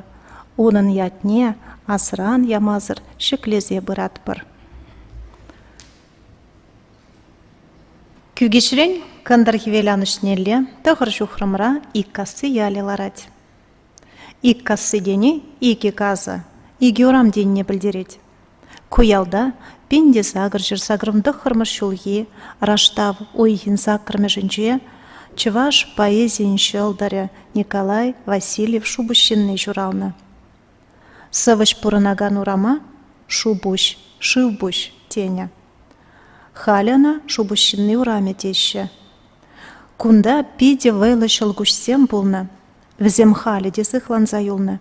унӑн ятне асран ямасӑр ҫӗклесе пыратпӑр. Кӳкеҫрен кӑнтӑр-хӗвеланӑҫнелле тӑхӑр ҫухрӑмра Иккасси ялӗ ларать. Иккасси тени икӗ касӑ, икӗ урам тенине пӗлтерет. Ку ялта 1889 ҫулхи раштав уйӑхӗн саккӑрмӗшӗнче чӑваш поэзийӗн ҫӑлтӑрӗ Николай Васильев Шупуҫҫынни ҫуралнӑ. Сӑвӑҫ пурӑнакан урама Шупуҫ, Шывпуҫ тенӗ. Халӗ ӑна Шупуҫҫынни урамӗ теҫҫӗ. Кунта питӗ вӑйлӑ ҫӑлкуҫсем пулнӑ. Вӗсем халӗ те сыхланса юлнӑ.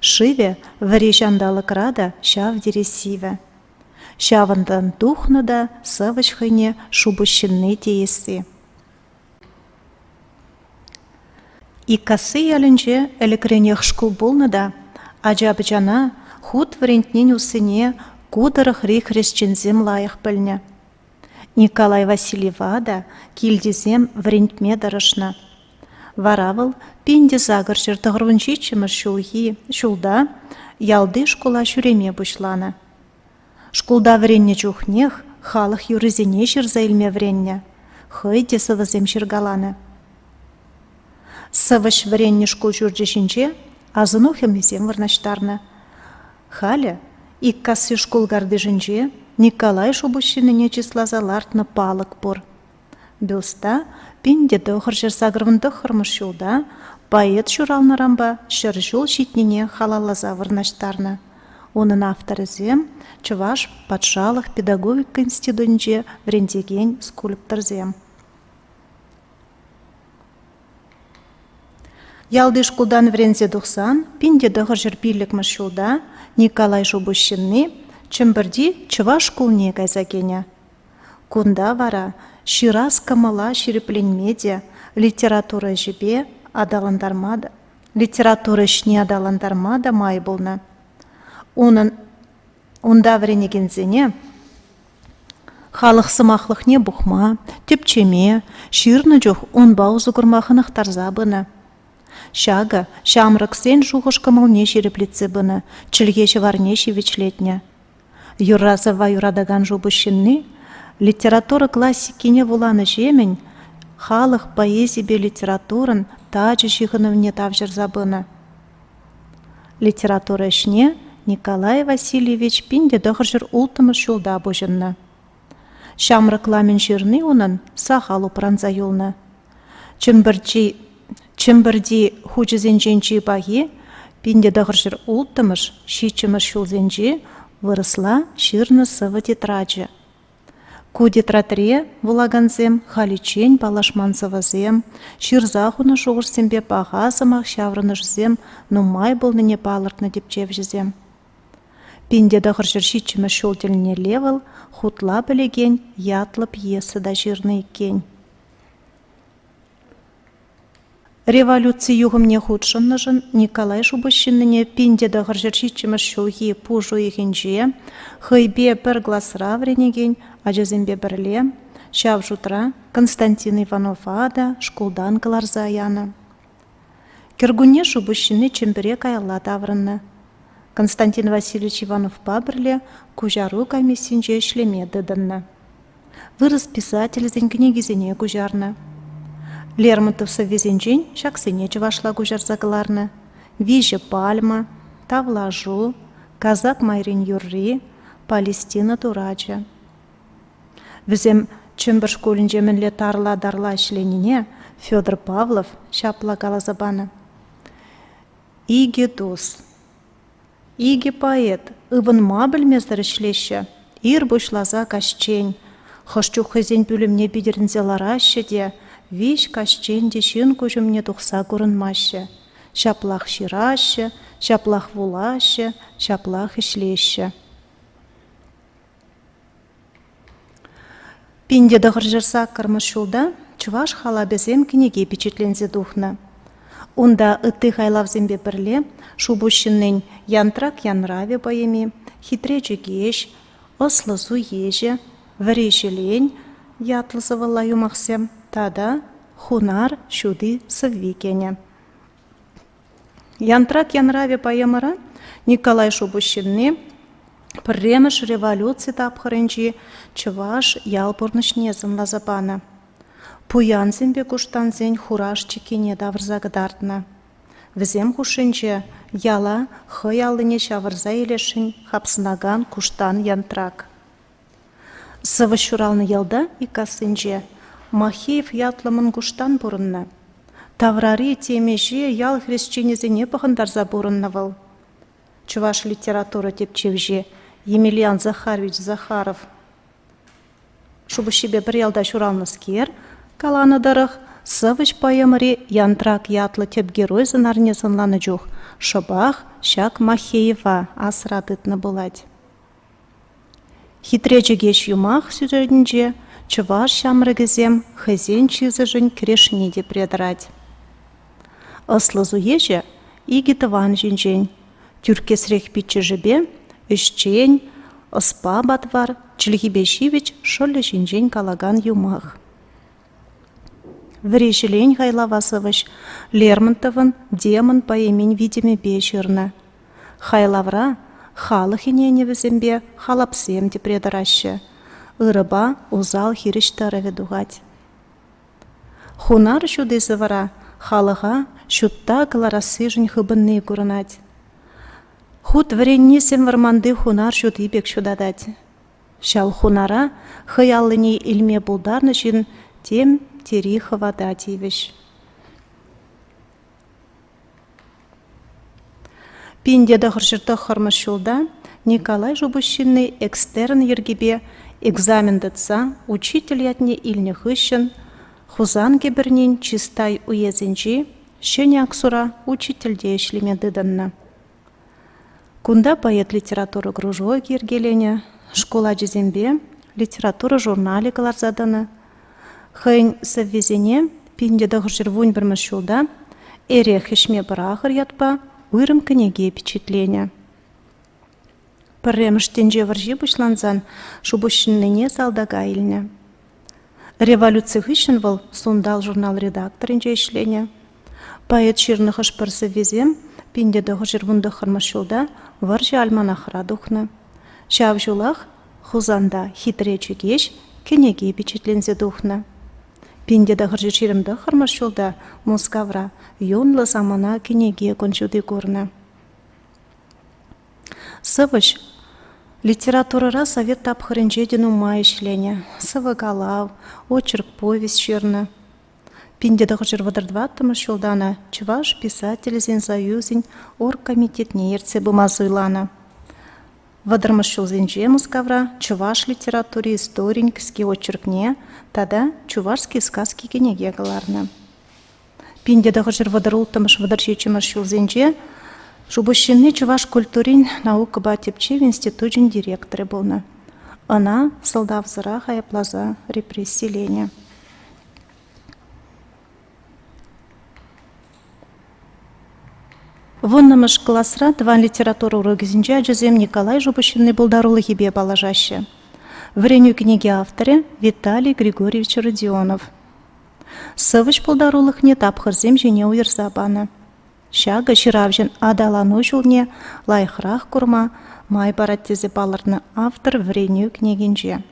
Шывӗ вӗри ҫанталӑкра та ҫав тери сивӗ. Ҫавӑнтан тухнӑ та сӑвӑҫ хӑйне шупуҫҫынни теесси. Иккасси ялӗнче ӗлӗкренех шкул пулнӑ та ача-пӑчана хут вӗрентнин уссине ку тӑрӑхри хресченсем лайӑх пӗлнӗ. Николай Васильева та килтисем вӗрентме тӑрӑшнӑ. Вара вӑл 1897 ҫулхи ҫулта ялти шкула ҫӳреме пуҫланӑ. Шкулта вӗреннӗ чухнех халӑх юррисене ҫырса илме вӗреннӗ, хӑй те сӑвӑсем ҫыркаланӑ. Сӑвӑҫ вӗреннӗ шкул ҫурчӗ ҫинче асӑну хӑмисем вырнаҫтарнӑ. Халӗ Иккасси шкул картишӗнче Николай Шупуҫҫыннине чысласа лартнӑ палӑк пур. Бюста 1989 ҫулта поэт ҫуралнӑранпа 100 ҫул ҫитнине халалласа вырнаҫтарнӑ. Унӑн авторӗсем Чӑваш патшалӑх педагогика институтӗнче вӗрентекен скульпторсем. Ялти шкултан вӗренсе тухсан 1905 ҫулта Николай Шупуҫҫынни Чӗмпӗрти чӑваш шкулне кайса кӗнӗ. Кунта вара ҫырас кӑмӑла ҫирӗпленме те, литература ӗҫӗпе аталантарма та литература ӗҫне аталантарма та май пулнӑ. Унӑн унта вӗренекенсене халӑх сӑмахлӑхне пухма, тӗпчеме, ҫырнӑ чух унпа усӑ курма хӑнӑхтарса пынӑ. Ҫакӑ ҫамрӑксен шухӑш-кӑмӑлне ҫирӗплетсе пынӑ, чӗлхе-ҫӑварне ҫивӗчлетнӗ. Юрра-сӑвва юратакан шупуҫ ҫынни литература классикине вуланӑҫемӗн халӑх поэзипе литературӑн тачӑ ҫыхӑнӑвне тавҫӑрса пынӑ. Литература ӗҫне Николай Васильевич 1906 ҫулта пуҫӑннӑ. Ҫамрӑкла мӗн ҫырни унӑн сахал упранса юлнӑ. Чӗмпӗрти, Чӗмпӗрти хучӗсенчен чи пахи 1906 ҫиччӗмӗш ҫулсенчи вырӑсла ҫырнӑ сӑвӑ тетрачӗ. Ку тетрадьре вулакансем халиччен паллашман сӑвӑсем, ҫырса хунӑ шухӑшсемпе паха сӑмах ҫаврӑнӑшӗсем нумай пулнине палӑртнӑ тӗпчевҫӗсем. 1907 ҫул тӗлнелле вӑл хутла пӗлекен ятлӑ пьеса та ҫырнӑ иккен. Революци юхӑмне хутшӑннӑшӑн Николай Шупуҫҫыннине 1907 ҫулхи пуш уйӑхӗнче хӑйпе пӗр класра вӗренекен ачасемпе пӗрле, ҫав шутра Константин Иванова та шкултан кӑларса янӑ. Кӗркунне Шупуҫҫынни Чӗмпӗре каялла таврӑннӑ. Константин Васильевич Ивановпа пӗрле куҫару комиссинче ӗҫлеме тытӑннӑ. Вырӑс писателӗсен кӗнекисене куҫарнӑ. Лермонтов сӑввисенчен ҫаксене чӑвашла куҫарса кӑларнӑ: «Виҫӗ пальма», «Тавлашу», «Казак майрин юрри», «Палестина турачӗ». Вӗсем Чӗмпӗр шкулӗнче мӗнле тарла-тарла ӗҫленине Федор Павлов ҫапла каласа панӑ: «Икӗ тус, Икӗ поэт ывӑнма пӗлмесӗр ӗҫлеҫҫӗ, ир пуҫласа каҫчен. Хӑш чух хӑйсен пӳлӗмне питӗрӗнсе лараҫҫӗ те виҫ каҫчен те ҫын куҫ умне тухса курӑнмаҫҫӗ. Ҫаплах ҫыраҫҫӗ, ҫаплах вулаҫҫӗ, ҫаплах ӗҫлеҫҫӗ. 1908 ҫулта Чӑваш халапӗсем кӗнеке пичетленсе тухнӑ. Унта ытти хайлавсемпе пӗрле Шупуҫ ҫыннин Янтрак янравӗ поэми, Хитре чӗкеҫ, Ӑслӑ суеҫӗ, Вӗри ҫӗлен ятлӑ сӑвӑлла юмахсем тата Хунар ҫути сӑвви кӗнӗ. Янтрак янравӗ поэмӑра Николай Шупуҫҫынни пӗрремӗш революци тапхӑрӗнчи чӑваш ял пурнӑҫне сӑнласа панӑ. Пуянсемпе куштансен хураш чиккине тавӑрса кӑтартнӑ. Вӗсем хушшинче яла хӑй аллине ҫавӑрса илесшӗн хапсӑнакан куштан Янтрак. Сӑвӑҫ ҫуралнӑ ялта, Иккассинче, Махеев ятлӑ мӑн куштан пурӑннӑ. Таврари темиҫе ял хресченӗсене пӑхӑнтарса пурӑннӑ вӑл. Чӑваш литература тӗпчевҫи Емельян Захарович Захаров Шупуҫҫипе пӗр ялта ҫуралнӑскер, каланӑ тӑрӑх, сӑвӑҫ поэмӑри Янтрак ятлӑ тӗп герой сӑнарне сӑнланӑ чух шӑпах ҫак Махеева асра тытнӑ пулать. Хитре чӗкеҫ юмах сюжетӗнче чӑваш ҫамрӑкӗсем хӑйсен чысӗшӗн кӗрешни тепре тӑрать. Ӑслӑ суеҫӗ икӗ тӑван ҫинчен, тӳрккесрех пиччӗшӗпе ӗҫчен, ӑспа патвар, чӗлхипе ҫивӗч шӑллӗ ҫинчен калакан юмах. Вӗри ҫӗлен хайлава сӑвӑҫ Лермонтовӑн «Демон» поэмин витӗмӗпе ҫырнӑ. Хайлавра халӑх ӗненӗвӗсемпе халапсем тӗпре тӑраҫҫӗ, ырӑпа усал хирӗҫ тӑрӑвӗ тухать. Хунар ҫути сӑвӑра халӑха ҫутта кӑларассишӗн хыпӑнни курӑнать. Хут вӗренни сӗм вӑрманти хунар ҫути пек ҫутатать. Ҫав хунара хӑй аллине илме пултарнӑ ҫын тем тери хӑвата тивӗҫ. 1909 ҫулта Николай Шупуҫҫынни экстерн йӗркипе экзамен тытса учитель ятне илнӗ хыҫҫӑн Хусан кӗпӗрнин Чистай уесӗнчи Ҫӗнӗ Аксура учительте ӗҫлеме тытӑннӑ. Кунта поэт литература кружокӗ йӗркеленӗ, шкул ачисемпе литература журналӗ кӑларса тӑнӑ. Хӑйӗн сӑввисене 1911 ҫулта «Эрех ӗҫме пӑрахӑр» ятпа уйрӑм кӗнеке пичетленӗ. Пӗрремӗш тӗнче вӑрҫи пуҫлансан Шупуҫҫыннине салтака илнӗ. Революци хыҫҫӑн вӑл «Сунтал» журнал редакторӗнче ӗҫленӗ. Поэт ҫырнӑ хӑш-пӗр сӑввисем 1919 ҫулта вӑрҫӑ альманахра тухнӑ. Ҫав ҫулах Хусанта «Хитре чӗкеҫ» кӗнеке пичетленсе тухнӑ. 1929 ҫулта Мускавра «Юнлӑ самана» кӗнеке кун ҫути курнӑ. Сӑвӑҫ литературӑра совет тапхӑрӗнче те нумай ӗҫленӗ, сӑвӑ-калав, очерк-повесть ҫырнӑ. 1934 ҫулта ӑна Чӑваш писателӗсен союзӗн оргкомитетне ертсе пыма суйланӑ. Вӑтӑрмӗш ҫулсенче Мускавра чӑваш литератури историйӗн кӗске очеркне тата «Чувашские сказки» кӗнеке кӑларнӑ. 1936-37 ҫулсенче Шупуҫҫынни чӑваш культурин наукӑпа тӗпчев институчӗн директорӗ пулнӑ. Ӑна сӑлтавсӑрах айӑпласа репрессиленӗ. Вуннӑмӗш класра тӑван литература урокӗсенче ачасем Николай Шупуҫҫынни пултарулӑхӗпе паллашаҫҫӗ. Вӗренӳ кӗнеки авторӗ Виталий Григорьевич Родионов. Сӑвӑҫ пултарулӑхне тапхӑрсем ҫине уйӑрса панӑ. Ҫакӑ ҫыравҫӑн аталану ҫулне лайӑхрах курма май парать тесе палӑртнӑ автор вӗренӳ кӗнекинче.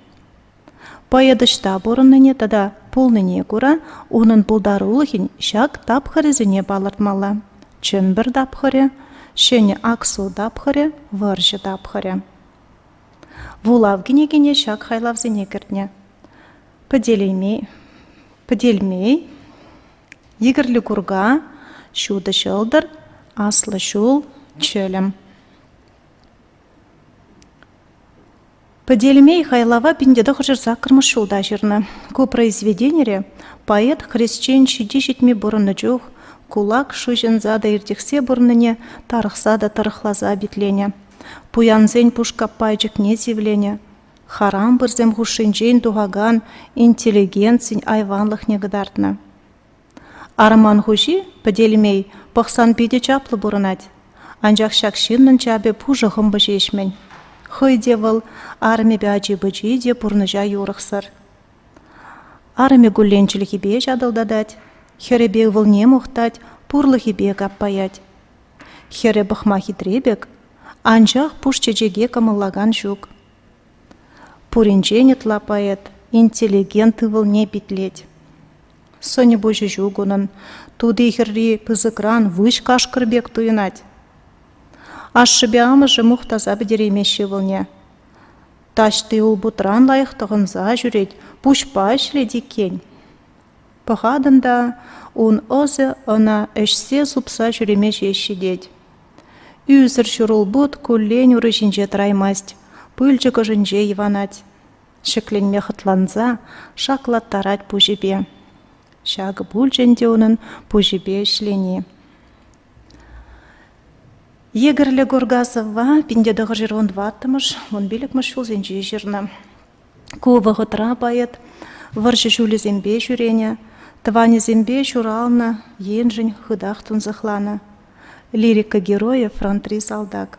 Поэт ӑҫта пурӑннине тата пулнине кура унӑн пултарулӑхӗн ҫак тапхӑрӗсене палӑртмалла: Чӗмпӗр тапхӑрӗ, Ҫӗнӗ Аксу тапхӑрӗ, вӑрҫӑ тапхӑрӗ. Вулав кӗнекине ҫак хайлавсене кӗртнӗ: Пӗтелейми, Пӗтелмей, Йӗкӗрлӗ курка, Ҫутӑ ҫӑлтӑр, Аслӑ ҫул, Чӗлӗм. Пӗтелмей хайлава 1908 ҫулта ҫырнӑ. Ку произведенире поэт хресчен ҫити-ҫитми пурӑннӑ чух кулак шыҫӑнса та иртӗхсе пурӑннине тарӑхса та тӑрӑхласа питленӗ. Пуянсен пушкаппайчӑкне сивленӗ. Харам пырсем хушшинчен тухакан интеллигенцин айванлӑхне кӑтартнӑ. Арман хуҫи, Пӗтелмей, пӑхсан питӗ чаплӑ пурӑнать. Анчах ҫак ҫыннӑн чапӗ пушӑ хӑмпӑ ҫеҫ-мӗн. Хӑй те вӑл, арӑмӗпе ачи-пӑчи те пурнӑҫа юрӑхсӑр. Арӑмӗ куллен чӗлхипе ҫатӑлтатать, хӗрӗпе ывӑлне мухтать, пурлӑхӗпе каппаять. Хӗрӗ пӑхма хитре пек, анчах пуш чечеке кӑмӑллакан ҫук. Пуринчен ытла поэт интеллигент ывӑлне питлет. Сӑнӗ-пуҫӗ ҫук унӑн, тути хӗрри пысӑкран выҫ кашкӑр пек туйӑнать. Ашшӗпе амӑшӗ мухтаса пӗтереймеҫҫӗ ывӑлне. Таҫти улпутран лайӑх тӑхӑнса ҫӳрет, пуҫпа ӗҫлет иккен. Пӑхатӑн та, ун ӑсӗ ӑна ӗҫсе-супса ҫӳреме ҫеҫ ҫитет. Ӳсӗр ҫурулпут куллен ури ҫинче тӑраймасть, пылчӑк ӑшӗнче йӑванать. Ҫӗкленме хӑтланса шаклаттарать пуҫӗпе. Ҫакӑ пулчӗ ӗнтӗ унӑн пуҫӗпе ӗҫлени. Йӗкӗрлӗ курка сӑвва 1914-мӗш, 15-мӗш ҫулсенче ҫырнӑ. Ку вӑхӑтра поэт вӑрҫӑ ҫулӗсемпе ҫӳренӗ, тӑванӗсемпе ҫуралнӑ еншӗн хытах тунсӑхланӑ. Лирика геройӗ фронтри салтак.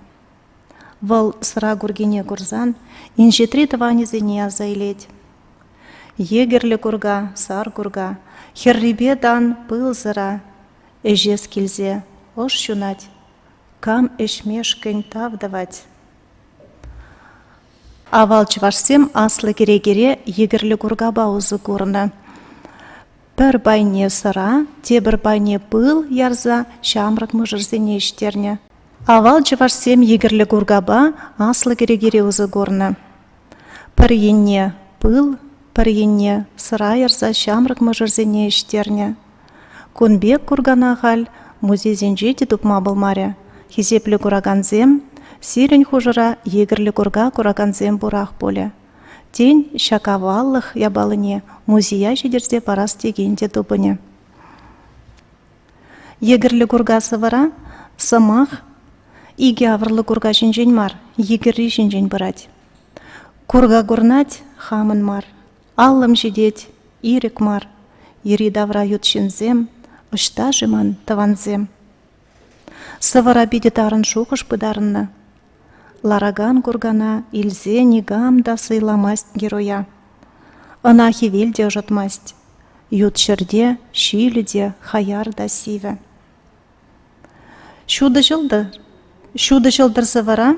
Вӑл сӑра куркине курсан инҫетри тӑванӗсене аса илет. Йӗкӗрлӗ курка, сар курка, хӗррипе тан пыл сӑра, ӗҫес килсе ӑш ҫунать, кам ӗҫмешкӗн тав тӑвать. Авал чӑвашсем аслӑ кӗрекере йӗкӗрлӗ куркапа усӑ курнӑ. Пӗр пайне сӑра, тепӗр пайне пыл ярса ҫамрӑк мӑшӑрсене ӗҫтернӗ. Авал чӑвашсем йӗкӗрлӗ куркапа аслӑ кӗрекере усӑ курнӑ. Пӗр енне пыл, пӗр енне сӑра ярса ҫамрӑк мӑшӑрсене ӗҫтернӗ. Кун пек куркана халь музейсенче те тупма пулмарӗ. Хисеплӗ куракансем. Сирӗн хушӑра йӗкӗрлӗ курка куракансем пурах пулӗ. Тен, ҫак аваллӑх япалине музея ҫитерсе парас текен те тупӑнӗ. Йӗкӗрлӗ курка сӑвӑра сӑмах икӗ авӑрлӑ курка ҫинчен мар, йӗкӗрри ҫинчен пырать. Курка курнать хамӑн мар, аллӑм ҫитет, ирӗк мар. Йӗри-тавра ют ҫынсем, ӑҫта-ши ман тӑвансем? Сӑвӑра питӗ тарӑн шухӑш пытарӑннӑ. Ларакан куркана илсе никам та сӑйламасть героя. Ӑна хӗвел те ӑшӑтмасть. Ют ҫӗрте ҫилӗ те хаяр та сивӗ. Ҫутӑ ҫӑлтӑр, ҫутӑ ҫӑлтӑр сӑвӑра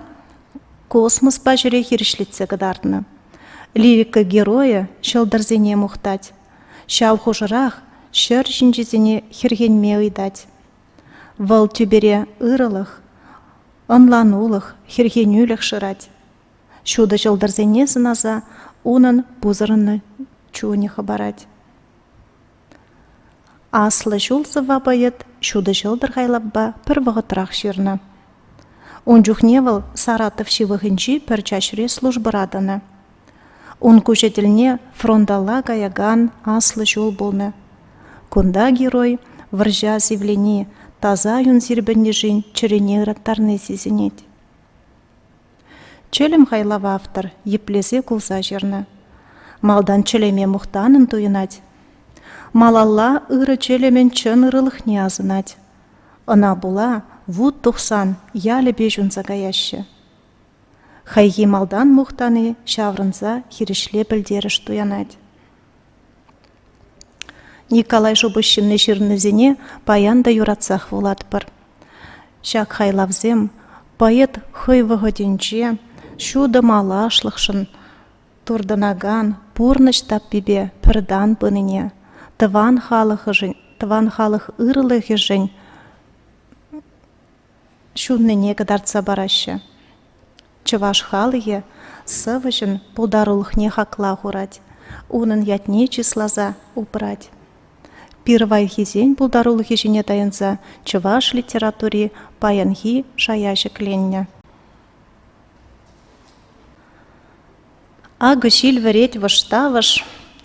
космоспа ҫӗре хирӗҫлетсе кӑтартнӑ. Лирика геройӗ ҫӑлтӑрсене мухтать, ҫав хушӑрах ҫӗр ҫинчисене хӗрхенме ыйтать. Вӑл тӳпере ырӑлӑх, ӑнланулӑх, хӗрхенӳлӗх шырать. Ҫутӑ ҫӑлтӑрсене сӑнаса унӑн пусӑрӑннӑ чунӗ хӑпарать. Аслӑ ҫул сӑвва поэт Ҫутӑ ҫӑлтӑр хайлавпа пӗр вӑхӑтрах ҫырнӑ. Ун чухне вӑл Саратов ҫывӑхӗнчи пӗр чаҫре службӑра тӑнӑ. Ун куҫӗ тӗлне фронталла каякан аслӑ ҫул пулнӑ. Кунта герой вӑрҫа сивлени, таса юн сирпӗннишӗн чӗрене ыраттарни сисӗнет. Чӗлӗм хайлава автор йӗплесе кулса ҫырнӑ. Малтан чӗлӗме мухтанӑн туйӑнать. Малалла ырӑ чӗлӗмӗн чӑн ырӑлӑхне асӑнать. Ӑна пула вут тухсан ялӗпе ҫунса каяҫҫӗ. Хайхи малтан мухтани ҫаврӑнса хирӗҫле пӗлтерӗш туянать. Николай Шупуҫҫынни ҫырнисене паян та юратсах вулатпӑр. Ҫак хайлавсем поэт хӑй вӑхӑтӗнче ҫутӑ малашлӑхшӑн туртӑнакан пурнӑҫ таппипе пӗр тан пынине, тӑван халӑхшӑн, тӑван халӑх ырлӑхӗшӗн ҫуннине кӑтартса параҫҫӗ. Чӑваш халӑхӗ сӑвӑҫӑн пултарулӑхне хакла хурать, унӑн ятне чысласа упрать. Пирвайхисен пултарулӑхӗ ҫине тайӑнса чӑваш литератури паянхи шая ҫӗкленнӗ. Акӑ ҫил вӗрет вӑш-тавӑш,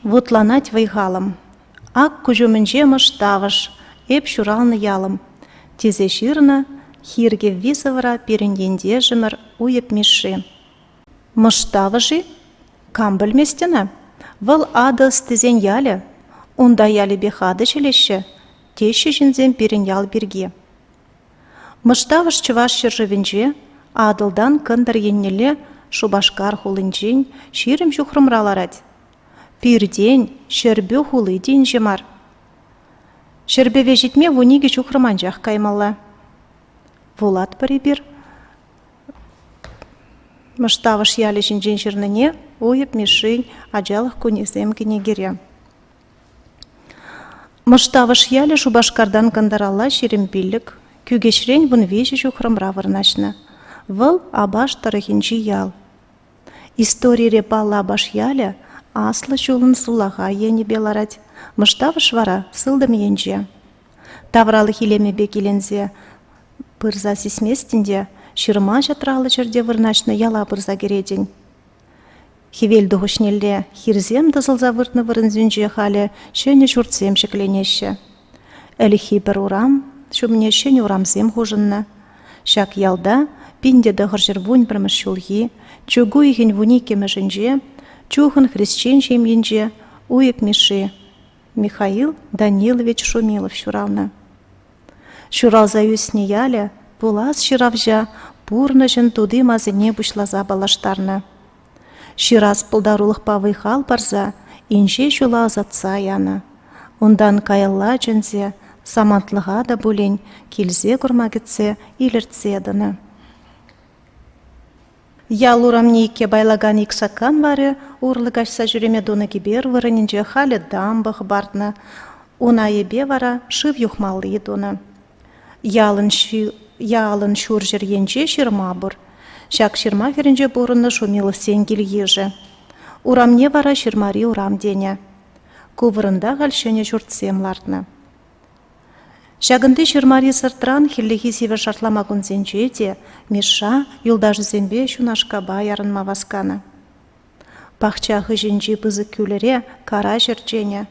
вутланать вӑй-халӑм. Ак куҫ умӗнче мӑш-тавӑш, эп ҫуралнӑ ялӑм, тесе ҫырнӑ Хир кӗвви сӑвӑра пирӗн ентешӗмӗр Уйӑп Мишши. Мӑш-тавӑш-и? Кам пӗлмест ӑна? Вӑл атӑ ӑстисен ялӗ. Унта ялӗпех атӑ ҫӗлеҫҫӗ, теҫҫӗ ҫынсем пирӗн ял пирки. Мӑштавӑш Чӑваш ҫӗршывӗнче Атӑлтан кӑнтӑр еннелле Шупашкар хулинчен 20 ҫухрӑмра ларать. Пиртен Ҫӗрпӳ хули те инҫе мар. Ҫӗрпӗве ҫитме 12 ҫухрӑм анчах каймалла. Вулатпӑр эпир Мӑштавӑш ялӗ ҫинчен ҫырнине Уйӑп Мишшин Ачалӑх кунӗсем кӗнекере. Мӑштавӑш ялӗ Шупашкартан кӑнтӑралла 25, Кӳкеҫрен 13 ҫухрӑмра вырнаҫнӑ. Вӑл Апаш тӑрӑхӗнчи ял. Историре паллӑ Апаш ялӗ аслӑ ҫулӑн сулахай енӗпе ларать, Мӑштавӑш вара сылтӑм енче. Тавралӑх илемӗпе киленсе пырса сисместӗн те ҫырма-ҫатраллӑ ҫӗрте вырнаҫнӑ яла пырса кӗретӗн. Хӗвел тухӑҫнелле хирсем тӑсӑлса выртнӑ вырӑнсенче халӗ ҫӗнӗ ҫуртсем ҫӗкленеҫҫӗ. Ӗлӗкхи пӗр урам ҫумне ҫӗнӗ урамсем хушӑннӑ. Ҫак ялта 1911 ҫулхи чӳк уйӑхӗн вуниккӗмӗшӗнче чухӑн хресчен ҫемйинче Уйӑп Мишши, Михаил Данилович Шумилов ҫуралнӑ. Ҫуралса ӳснӗ ялӗ пулас ҫыравҫа пурнӑҫӑн тути-масине пуҫласа паллаштарнӑ. Ҫырас пултарулӑхпа вӑй-хал парса инҫе ҫула ӑсатса янӑ. Унтан каялла чӗнсе самантлӑха та пулин килсе курма кӗтсе илӗртсе тӑнӑ. Ял урамне икке пайлакан Иксаккан варӗ урлӑ каҫса ҫӳреме тунӑ кӗпер вырӑнӗнче халӗ дамба хӑпартнӑ, ун айӗпе вара шыв юхмалли тунӑ. Ялӑн, ялӑн ҫурҫӗр енче ҫырма пур. Ҫак ҫырма хӗрринче пурӑннӑ Шумиловсен кил-йышӗ. Урамне вара ҫырмари урам тенӗ. Ку вырӑнта халь ҫӗнӗ ҫуртсем лартнӑ. Ҫакӑнти ҫырмари сӑртран хӗллехи сивӗ шартлама кунсенче те Мишша юлташӗсемпе ҫунашкапа ярӑнма васканӑ. Пахча хыҫӗнчи пысӑк кӳлӗре караҫ ӗрченӗ.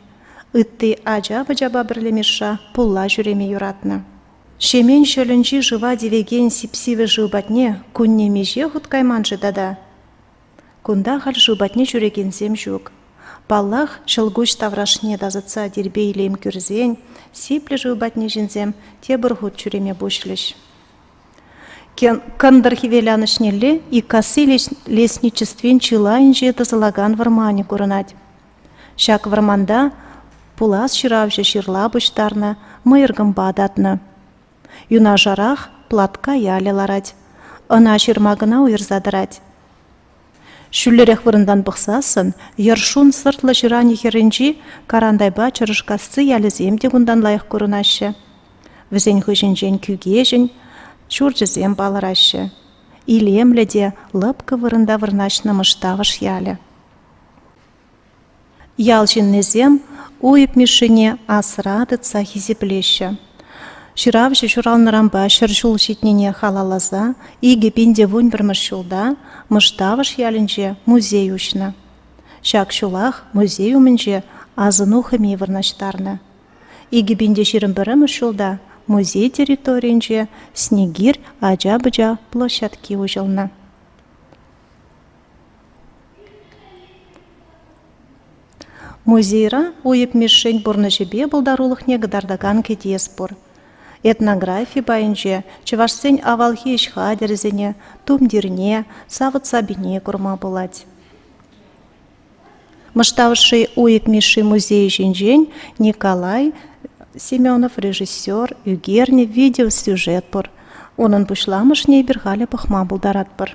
Ытти ача-пӑчапа пӗрле Мишша пулла ҫӳреме юратнӑ. Ҫемен ҫӑлӗнчи шыва тивекен сип-сивӗ шыв патне кунне миҫе хут кайман-ши тата? Кунта халь шыв патне ҫӳрекенсем ҫук. Паллах, ҫӑлкуҫ таврашне тасатса тирпей-илем кӳрсен сиплӗ шыв патне ҫынсем тепӗр хут ҫӳреме пуҫлӗҫ. Кӑнтӑр хӗвеланӑҫнелле Иккасси лесничествин чылай инҫе тӑсӑлакан вӑрманӗ курӑнать. Ҫак вӑрманта пулас ҫыравҫӑ ҫырла пуҫтарнӑ, мӑйӑр-кӑмпа татнӑ. Юнашарах Платка ялӗ ларать. Ӑна ҫырма кӑна уйӑрса тӑрать. Ҫӳллӗрех вырӑнтан пӑхсассӑн Йӑршун сӑртлӑ ҫыранӗ хӗрринчи Карантайпа Чӑрӑшкасси ялӗсем те кунтан лайӑх курӑнаҫҫӗ. Вӗсен хыҫӗнчен Кӳкеҫӗн ҫурчӗсем палӑраҫҫӗ. Илемлӗ те лӑпкӑ вырӑнта вырнаҫнӑ Мӑштавӑш ялӗ. Ял ҫыннисем Уйӑп Мишшине асра тытса хисеплеҫҫӗ. Ҫыравҫӑ ҫуралнӑранпа 100 ҫул ҫитнине халалласа 2011 ҫулта Мӑштавӑш ялӗнче музей уҫнӑ. Ҫак ҫулах музей умӗнче асӑну хӑми вырнаҫтарнӑ. 2021 ҫулта музей территорийӗнче Снегирь ача-пӑча площадки уҫӑлнӑ. Музейра Уйӑп Мишшин пурнӑҫӗпе пултарулӑхне кӑтартакан кӗтес пур. Этнографи пайӗнче чӑвашсен авалхи ӗҫ хатӗрӗсене, тумтирне, савӑт-сапине курма пулать. Мӑштавӑшри Уйӑп Мишши музейӗ ҫинчен Николай Семенов режиссер ӳкернӗ видеосюжет пур. Унӑн пуҫламӑшне эпир халӗ пӑхма пултаратпӑр.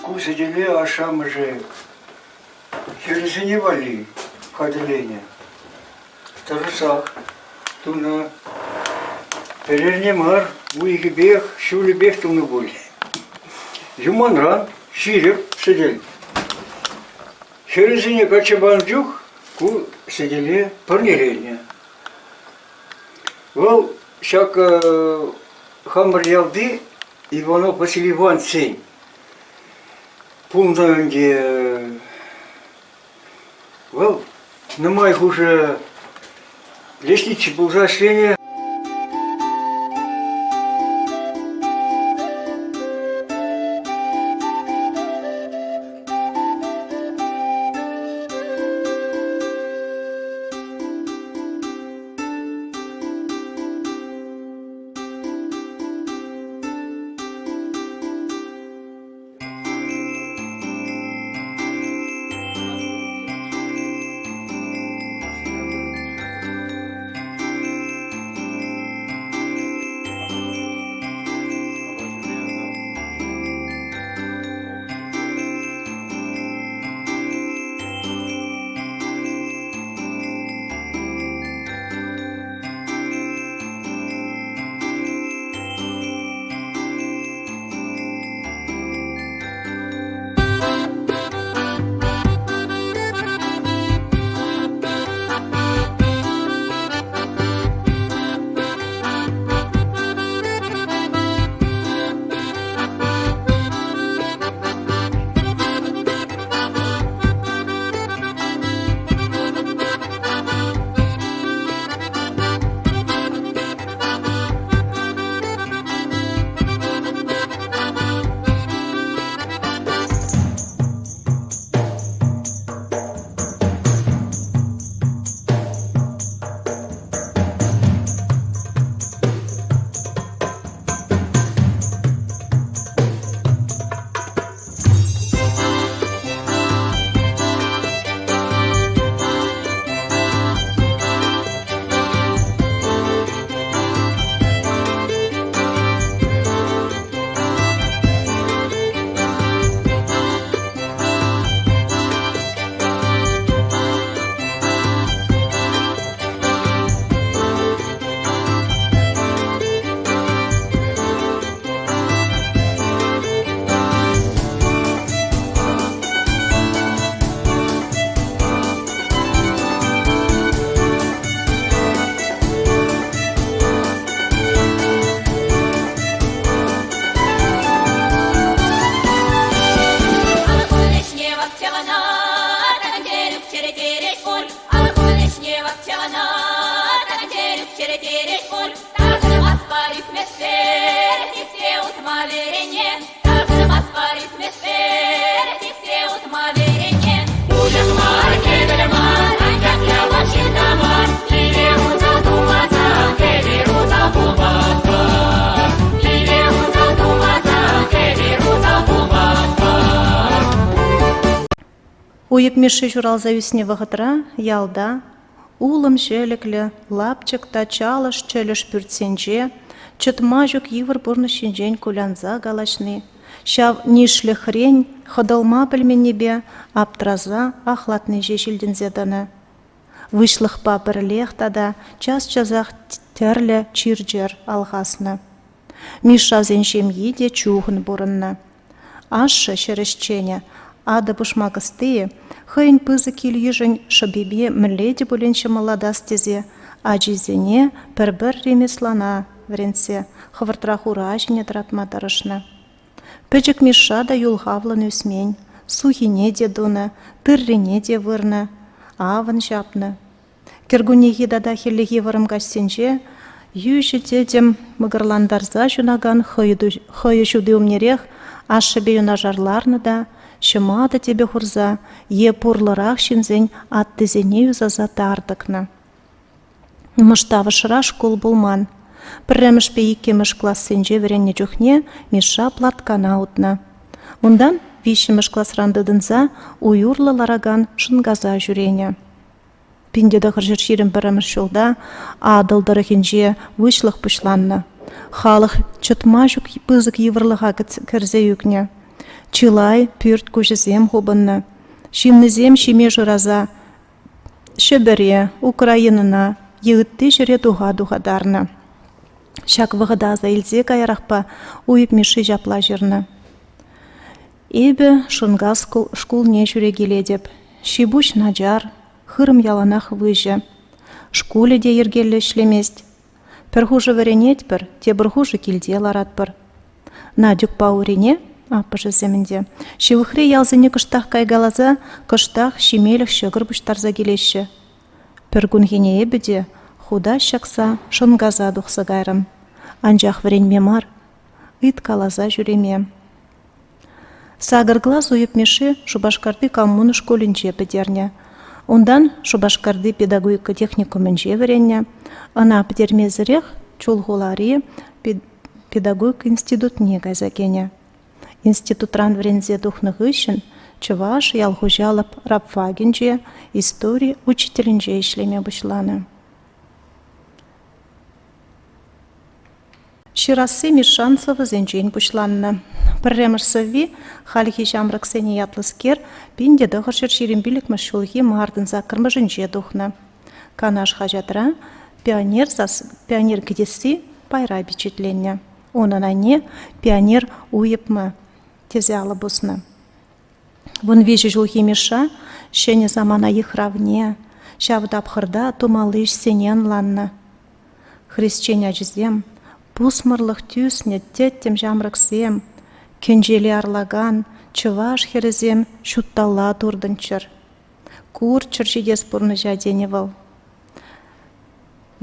Ку сӗтеле ашшӗ-амӑшӗ Хӗрӗсене валли хатӗрленӗ. Тӑрӑшсах тунӑ. Пӗрерне мар, уйӑхӗпех, ҫулӗпех тунӑ пуль. Юманран ҫирӗп сӗтел. Хӗрӗсене качча панӑ чух ку сӗтеле парнеленӗ. Вӑл ҫак хамӑр ялти Иванов Василий Ивановичсен Пулнӑ ӗнтӗ вӑл нумай хушӑ лесничий пулса ӗҫленӗ. Уйӑп Мишши ҫуралса ӳснӗ вӑхӑтра ялта улӑм ҫӗлӗклӗ, лапчӑк та чалӑш-чӗлӗш пӳртсенче чӑтма ҫук йывӑр пурнӑҫ ҫинчен кулянса калаҫни, ҫав нишлӗхрен хӑтӑлма пӗлменнипе аптраса ахлатни ҫеҫ илтӗнсе тӑнӑ. Выҫлӑхпа пӗрлех тата час-часах тӗрлӗ чир-чӗр алхаснӑ. Мишшасен ҫемйи те чухӑн пурӑннӑ. Ашшӗ, ҫӗр ӗҫченӗ, атӑ-пушмак ӑсти, хӑйӗн пысӑк кил-йышӗн шӑпипе мӗнле те пулин ҫӑмӑллатас тесе ачисене пӗр-пӗр ремеслана вӗрентсе хӑвӑртрах ура ҫине тӑратма тӑрӑшнӑ. Пӗчӗк Мишша та юлхавлӑн ӳсмен, сухине те тунӑ, тыррине те вырнӑ, авӑн ҫапнӑ. Кӗркуннехи тата хӗллехи вӑрӑм каҫсенче йӳҫӗ тӗтӗм мӑкӑрлантарса ҫунакан хӑйӑ ҫути умнерех ашшӗпе юнашар ларнӑ та ҫӑматӑ тӗпе хурса е пурлӑрах ҫынсен аттисене юсаса тар тӑкнӑ. Мӑштавӑшра шкул пулман. Пӗрремӗшпе иккӗмӗш классенче вӗреннӗ чухне Миша Платкана утнӑ. Унтан виҫҫӗмӗш класран тытӑнса уй урлӑ ларакан Шӑнкаса ҫӳренӗ. 1921 ҫулта Атӑл тӑрӑхӗнче выҫлӑх пуҫланнӑ. Халӑх чӑтма ҫук пысӑк йывӑрлӑха кӗрсе ӳкнӗ. Чылай пӳрт куҫӗсем хупӑннӑ. Ҫыннисем ҫиме шыраса Ҫӗпӗре, Украинӑна е ытти ҫӗре туха-туха тарнӑ. Ҫак вӑхӑта аса илсе каярахпа Уйӑп Мишши ҫапла ҫырнӑ: Эпӗ Шӑнкас шкулне ҫӳрекелетӗп. Ҫи-пуҫ начар, хырӑм яланах выҫӑ. Шкулӗ те йӗркеллӗ ӗҫлемест. Пӗр хушӑ вӗренетпӗр, тепӗр хушӑ килте ларатпӑр. Надюкпа Урине, аппӑшӗсем ӗнтӗ, ҫывӑхри ялсене кӑштах кайкаласа кӑштах ҫимелӗх ҫӑкӑр пуҫтарса килеҫҫӗ. Пӗр кунхине эпӗ те хутаҫ ҫакса Шӑнкаса тухса кайрӑм. Анчах вӗренме мар, ыйткаласа ҫӳреме. Сакӑр класс Уйӑп Мишши Шупашкарти коммуна шкулӗнче пӗтернӗ. Унтан Шупашкарти педагогика техникумӗнче вӗреннӗ. Ӑна пӗтермесӗрех Чулхулари педагогика институтне кайса кӗнӗ. Институтран вӗренсе тухнӑ хыҫҫӑн Чӑваш ял хуҫалӑх рабфакӗнче истори учителӗнче ӗҫлеме пуҫланӑ. Ҫырасси Мишшан сӑвӑсенчен пуҫланнӑ. Пӗрремӗш сӑвви хальхи ҫамрӑксене ятлӑскер 1925 ҫулхи мартӑн саккӑрмӗшӗнче тухнӑ. Канаш хаҫатра Пионер сас Пионер кӗтесси пайра пичетленнӗ. Унӑн айне Пионер уйӑпмӗ тесе алӑ пуснӑ. 13 ҫулхи Мишша ҫӗнӗ самана йыхравне, ҫав тапхӑрта тумалли ӗҫсене ӑнланнӑ. Хресчен ачисем, пусмӑрлӑх тӳснӗ тӗттӗм ҫамрӑксем, кӗнчеле арлакан чӑваш хӗрӗсем ҫутталла туртӑнччӑр. Курччӑр ҫитес пурнӑҫа тенӗ вӑл.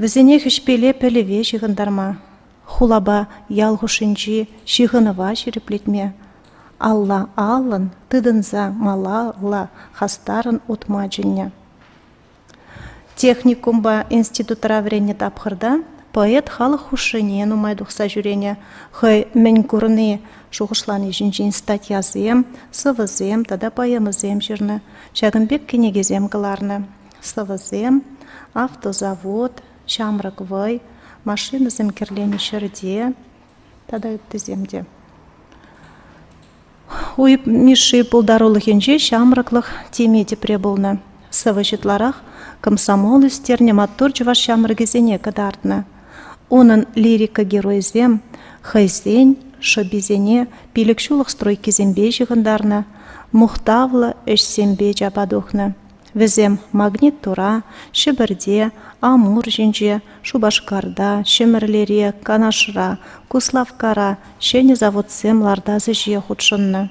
Вӗсене хӗҫпеле пӗлӗве ҫыхӑнтарма, хулапа ял хушшинчи ҫыхӑнӑва ҫирӗплетме, алла-аллӑн тытӑнса малалла хастаррӑн утма чӗннӗ. Техникумпа институтра вӗреннӗ тапхӑрта поэт халӑх хушшине нумай тухса ҫӳренӗ, хӑй мӗн курни, шухӑшлани ҫинчен статьясем, сӑвӑсем тата поэмӑсем ҫырнӑ, ҫакӑн пек кӗнекесем кӑларнӑ. Сӑвӑсем, автозавод, ҫамрӑк вӑй, машинӑсем кӗрленӗ ҫӗрте тата ыттисем те. Уйӑп Мишши пултарулӑхӗнче ҫамрӑклӑх теми тӗпре пулнӑ. Сӑвӑҫ ытларах комсомол ӳстернӗ маттур чӑваш ҫамрӑкӗсене кӑтартнӑ. Унӑн лирика геройӗсем хӑйсен шӑписене пилӗкҫуллӑх стройкисемпе ҫыхӑнтарнӑ, мухтавлӑ ӗҫсемпе чапа тухнӑ. Вӗсем Магнитура, Ҫӗпӗрте, Амур ҫинче, Шупашкарта, Ҫӗмӗрлере, Канашра, Куславккара ҫӗнӗ заводсем лартас ӗҫе хутшӑннӑ.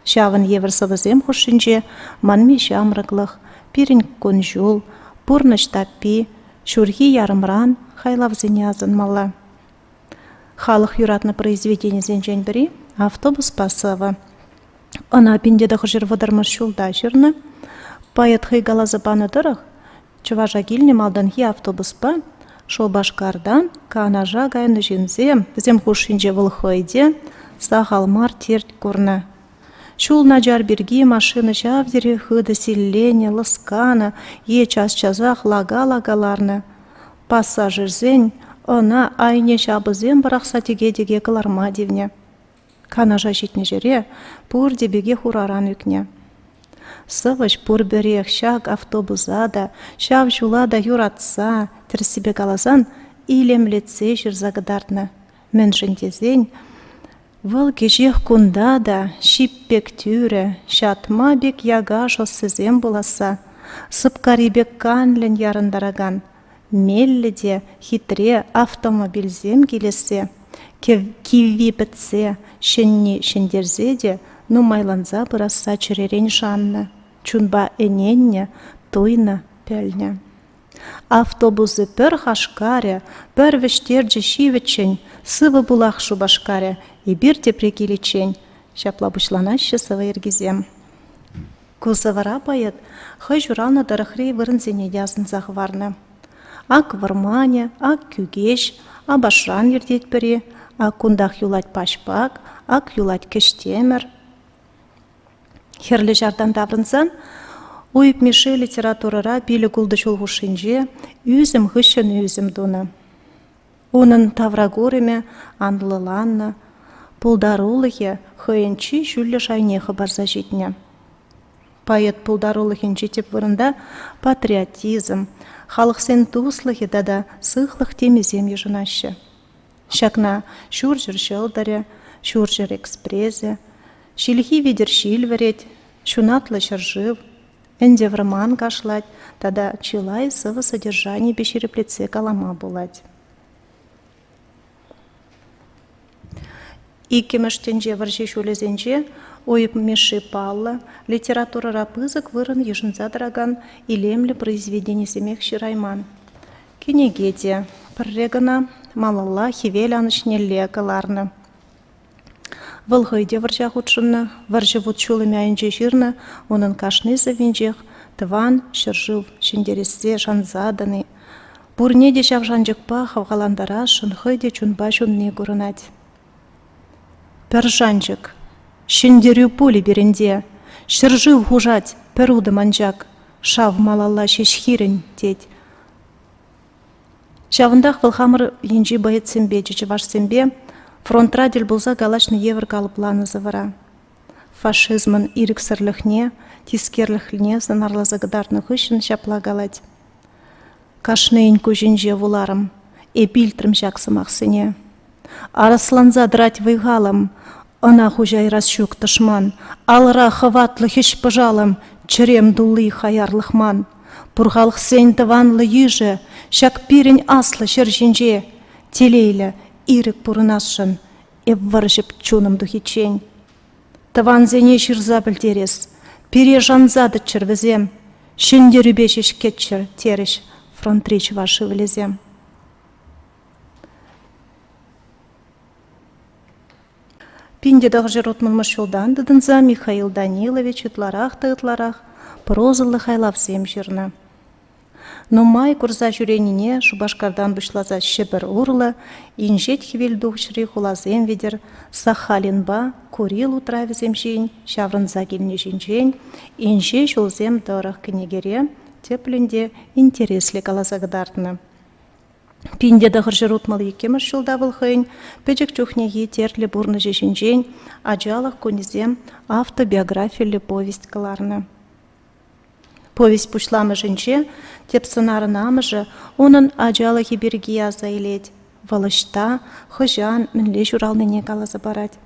Ҫавӑн евӗр сӑвӑсем хушшинче Манми ҫамрӑклӑх, Пирӗн кун-ҫул, Пурнӑҫ таппи, Ҫурхи ярӑмран хайлавсене асӑнмалла. Халӑх юратнӑ произведенисенчен пӗри «Автобуспа сӑвӑ». Ӑна 1930 ҫулта ҫырнӑ. Поэт хӑй каласа панӑ тӑрӑх, Чӑваша килнӗ малтанхи автобуспа Шупашкартан Канаша кайнӑ ҫынсем, вӗсем хушшинче вӑл хӑй те, сахал мар терт курнӑ. Ҫул начар пирки машина ҫав тери хытӑ силленӗ, лӑсканӑ е час-часах лака-лака ларнӑ. Пассажирсен ӑна айне ҫапӑсем пӑрахса тӗке-тӗке кӑларма тивнӗ. Канаша ҫитнӗ ҫӗре пурте пекех ураран ӳкнӗ. Сӑвӑҫ пурпӗрех ҫак автобуса та, ҫав ҫула та юратса, тӗрӗссипе каласан, илемлетсе ҫырса кӑтартнӑ. Мӗншӗн тесен вӑл кӗҫех кунта та ҫип пек тӳрӗ, ҫатма пек яка шоссесем пуласса, сӑпкари пек канлӗн ярӑнтаракан, меллӗ те хитре автомобильсем килессе, кивви пӗтсе, ҫӗнни ҫӗнтерсе те нумайланса пырасса чӗререн шаннӑ, чунпа ӗненнӗ, туйнӑ, пӗлнӗ. Автобусӗ пӗр хашкарӗ, пӗр вӗҫтерчӗ ҫивӗччӗн, сывӑ пулах Шупашкарӗ, эпир тепре киличчен, ҫапла пуҫланаҫҫӗ сӑвӑ йӗркисем. Ку сӑвӑра поэт хӑй ҫуралнӑ тӑрӑхри вырӑнсене те асӑнса хӑварнӑ. Ак вӑрманӗ, ак Кӳкеҫ, Апашран иртет пӗри, ак кунтах юлать Паҫпак, ак юлать Кӗҫтемӗр. Хӗрлӗ Ҫартан таврӑнсан Уйӑп Мишши литературӑра пилӗк-ултӑ ҫул хушшинче ӳсӗм хыҫҫӑн ӳсӗм тунӑ. Унӑн тавракурӑмӗ анлӑланнӑ, пултарулӑхӗ хӑйӗн чи ҫӳллӗ шайне хӑпарса ҫитнӗ. Поэт пултарулӑхӗнчи тӗп вырӑнта патриотизм, халӑхсен туслӑхӗ тата сыхлӑх темисем йышӑнаҫҫӗ. Ҫакна Ҫурҫӗр ҫӑлтӑрӗ, Ҫурҫӗр экспресӗ, Ҫилхи витӗр ҫил вӗрет, Ҫунатлӑ ҫӗршыв, Ӗнтӗ вӑрман кашлать тата чылай сӑвӑ содержанийӗпе ҫирӗплетсе калама пулать. Иккӗмӗш тӗнче вӑрҫи ҫулӗсенче Уйӑп Мишши паллӑ, литературӑра пысӑк вырӑн йышӑнса тӑракан илемлӗ произведенисемех ҫырайман. Кӗнеке те пӗрре кӑна малалла хӗвел анӑҫнелле кӑларнӑ. Вӑл хӑй те вӑрҫа хутшӑннӑ, вӑрҫӑ вут-ҫулӑмӗ айӗнче ҫырнӑ, унӑн кашни сӑввинчех тӑван ҫӗршыв ҫӗнтерессе шанса тӑни, пурне те ҫав шанчӑкпа хавхалантарасшӑн хӑй те чунпа ҫунни курӑнать. Пӗр шанчӑк, ҫӗнтерӳ пулӗ пирӗнте, ҫӗршыв хушать пӗр утӑм анчах, шав малалла ҫеҫ хирӗн, тет. Ҫавӑнтах вӑл хамӑр енчи боецсемпе, чӑвашсемпе фронтра тӗл пулса калаҫнӑ евӗр калӑпланӑ сӑвӑра. Фашизмӑн ирӗксӗрлӗхне, тискерлӗхне сӑнарласа кӑтартнӑ хыҫҫӑн ҫапла калать: Кашнийӗн куҫӗнче вуларӑм, эп илтрӗм ҫак сӑмахсене. Арӑсланса тӑрать вӑй-халӑм, ӑна хуҫайрас ҫук тӑшман. Алра хӑватлӑ хӗҫ-пӑшалӑм, чӗрем тулли хаярлӑх ман. Пур халӑхсен тӑванлӑ йышӗ ҫак пирӗн аслӑ ҫӗр ҫинче телейлӗ, ирӗк пурӑнасшӑн эп вӑрҫӑп чунӑм тухиччен. Тӑвансене ҫырса пӗлтерес, пире шанса тӑччӑр вӗсем, ҫӗнтерӳпе ҫеҫ кӗтчӗр, терӗҫ фронтри чӑваш ывӑлӗсем. 1960 ҫултан тытӑнса Михаил Данилович ытларах та ытларах прозӑллӑ хайлавсем ҫырнӑ. Нумай курса ҫӳренине Шупашкартан пуҫласа Ҫӗпӗр урлӑ, Инҫет Хӗвелтухӑҫри хуласем витӗр Сахалинпа Курил утравӗсем ҫийӗн ҫаврӑнса килни ҫинчен инҫе ҫулсем тӑрӑх кӗнекере тӗплӗн те интереслӗ каласа кӑтартнӑ. 1962 ҫулта вӑл хӑйӗн пӗчӗк чухнехи тертлӗ пурнӑҫӗ ҫинчен «Ачалӑх кунӗсем» автобиографиллӗ повесть кӑларнӑ. Повесть пуҫламӑшӗнче тӗп сӑнарӑн амӑшӗ унӑн ачалӑхӗ пирки аса илет, вӑл ӑҫта, хӑҫан, мӗнле ҫуралнине каласа парать.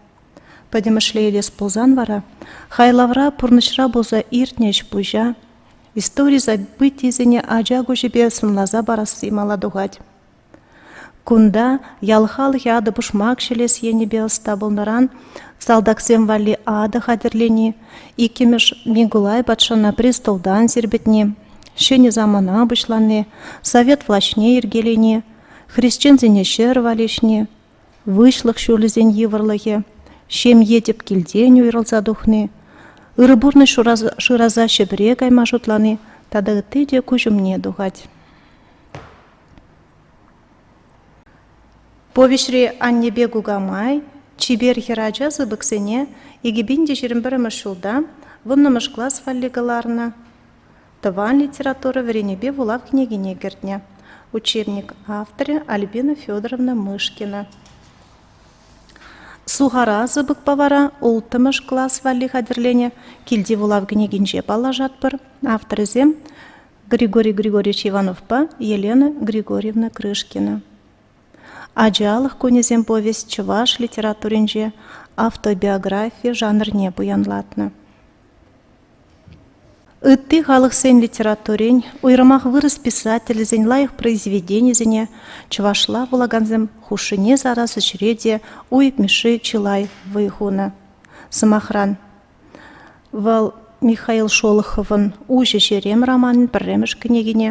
Пӗтӗмӗшле илес пулсан вара хайлавра пурнӑҫра пулса иртнӗ ӗҫ-пуҫа, истори событийӗсене ача куҫӗпе сӑнласа парасси мала тухать. Кунта ял халӑхӗ атӑ-пушмак ҫӗлес енӗпе ӑста пулнӑран салтаксем валли атӑ хатӗрлени, иккӗмӗш Микулай патшана престолтан сирпӗтни, ҫӗнӗ самана пуҫланни, совет влаҫне йӗркелени, хресченсене ҫӗр валеҫни, выҫлӑх ҫулӗсен йывӑрлӑхӗ, ҫемье тӗп килтен уйрӑлса тухни, ырӑ пурнӑҫ шыраса Ҫӗпӗре кайма шутлани тата ытти те куҫ умне тухать. Повеҫри аннепе кукамай. Чипер хӗрача сыпӑксене 2021 ҫулта вуннӑмӗш класс валли кӑларнӑ тӑван литература вӗренӳпе вулав кӗнекине кӗртнӗ. Учебник авторӗ Альбина Федоровна Мышкина. Сухара сыпӑкпа вара улттӑмӗш класс валли хатӗрленӗ килти вулав кӗнекинче паллашатпӑр. Авторӗсем Григорий Григорьевич Ивановпа Елена Григорьевна Крышкина. Ачалӑх кунӗсем повесть чӑваш литературинче автобиографи жанрне пуянлатнӑ. Ытти халӑхсен литературин, уйрӑмах вырӑс писателӗсен лайӑх произведенийӗсене чӑвашла вулакансем хушшине сарас ӗҫре те Уйӑп Мишши чылай вӑй хунӑ. Сӑмахран, вӑл Михаил Шолоховӑн «Уҫӑ ҫерем» романӗн пӗрремӗш кӗнекине,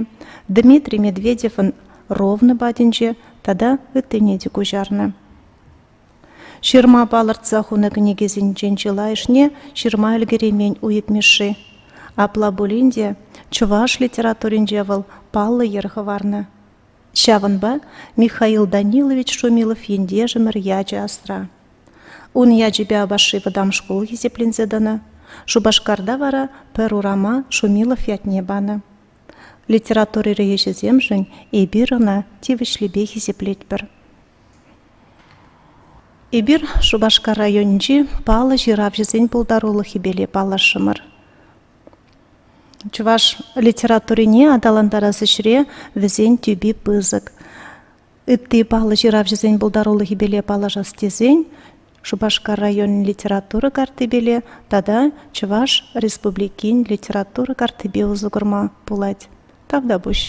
Дмитрий Медведевӑн «Ровно патӗнче» тата ыттине те куҫарнӑ. Ҫырма палӑртса хунӑ кӗнекесенчен чылайӑшне ҫырма ӗлкӗреймен Уйӑп Мишши. Апла пулин те чӑваш литературинче вӑл паллӑ йӗр хӑварнӑ. Ҫавӑнпа Михаил Данилович Шумилов ентешӗмӗр ячӗ асра. Ун ячӗпе Апашри вӑтам шкул хисепленсе тӑнӑ. Шупашкарта вара пӗр урама Шумилов ятне панӑ. Литературӑри ӗҫӗсемшӗн эпир ӑна тивӗҫлипе хисеплетпӗр. Эпир Шупашкар районӗнчи паллӑ ҫыравҫӑсен пултарулӑхӗпеле паллашрӑмӑр. Чӑваш литературине аталантарас ӗҫре вӗсен тӳпи пысӑк. Ытти паллӑ ҫыравҫӑсен пултарулӑхӗпеле паллашас тесен Шупашкар районӗн литература карттипеле тата Чӑваш Республикин литература карттипе усӑ курма пулать. Тавтапуҫ.